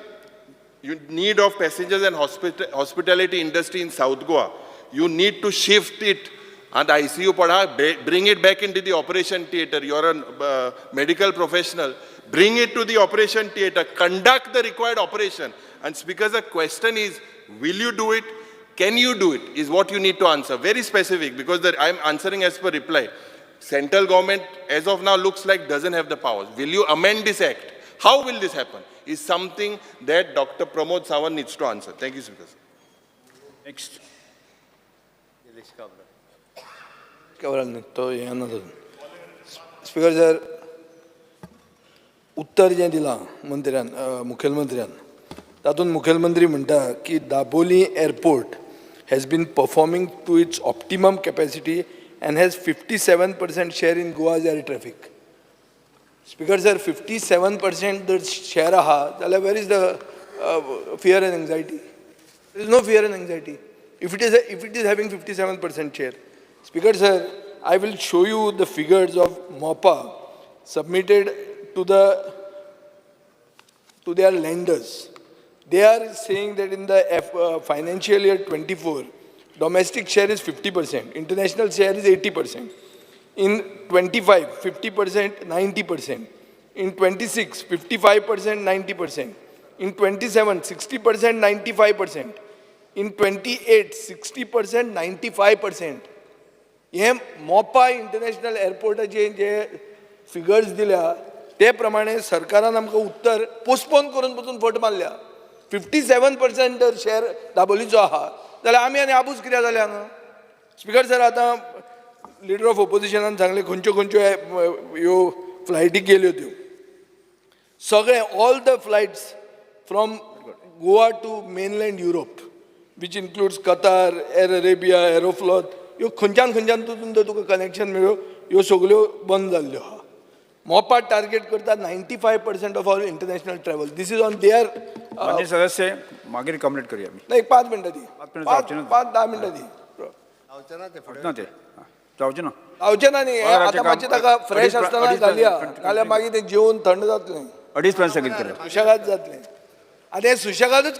You need of passengers and hospitality industry in South Goa. You need to shift it. And ICU pada, bring it back into the operation theater. You are a medical professional. Bring it to the operation theater. Conduct the required operation. And Speaker, the question is, will you do it? Can you do it? Is what you need to answer. Very specific, because I am answering as per reply. Central government, as of now, looks like doesn't have the powers. Will you amend this act? How will this happen? Is something that Dr. Pramod Sawant needs to answer. Thank you, Speaker. Next. तो हें ना स्पीकर सर, उत्तर जें दिलां मंत्र्यान, मुखेलमंत्र्यान, तातूंत मुखेलमंत्री म्हणटा की Dabolim airport has been performing to its optimum capacity and has 57% share in Goa's air traffic. Speaker sir, 57% जर शेअर आहा जाल्यार where is the fear and anxiety? There is no fear and anxiety if it is having 57% share. Speaker sir, I will show you the figures of MOPA submitted to their lenders. They are saying that in the financial year 24, Domestic share is 50%, international share is 80%. In 25, 50%, 90%. In 26, 55%, 90%. In 27, 60%, 95%. In 28, 60%, 95%. हे मोपा इंटरनॅशनल एअरपोर्टाचे जे फिगर्स दिल्या ते प्रमाणे सरकारान आमकां उत्तर पोस्टपोन करून पसून फट मारल्या. 57% जर शेअर दाबोलीचो आहा जाल्यार आमी आनी आबूज कित्याक जाले हांगा? स्पिकर सर, आतां लिडर ऑफ ओपोजिशनान सांगलें खंयच्यो खंयच्यो ह्यो फ्लायटी गेल्यो त्यो सगळे, all the flights from Goa to mainland Europe, which includes Qatar, Air Arabia, Aeroflot, ह्यो खंयच्यान खंयच्यान तुजून जर तुका कनेक्शन मेळ्यो, ह्यो सगल्यो बंद जाल्ल्यो आहा. मोपा टार्गेट करता 95% of all international travel. This is on their मान्य सदस्य, मागीर कंप्लीट करूया आमी. नाही, 5 मिनटां दी. मिनटां. पांच जावचें ना. 5-10 मिनटां दी. ना, ते जावचें ना. जावचें ना न्ही. पगाराचें आतां काम मातशें ताका फ्रेश आसतना अडीच घालया, पर्यंत. नाल्यार मागीर तें जेवन थंड जातलें. अडीच पर्यंत स्थगीत करूया. सुशेगाद जातलें. आतां हें सुशेगादूच.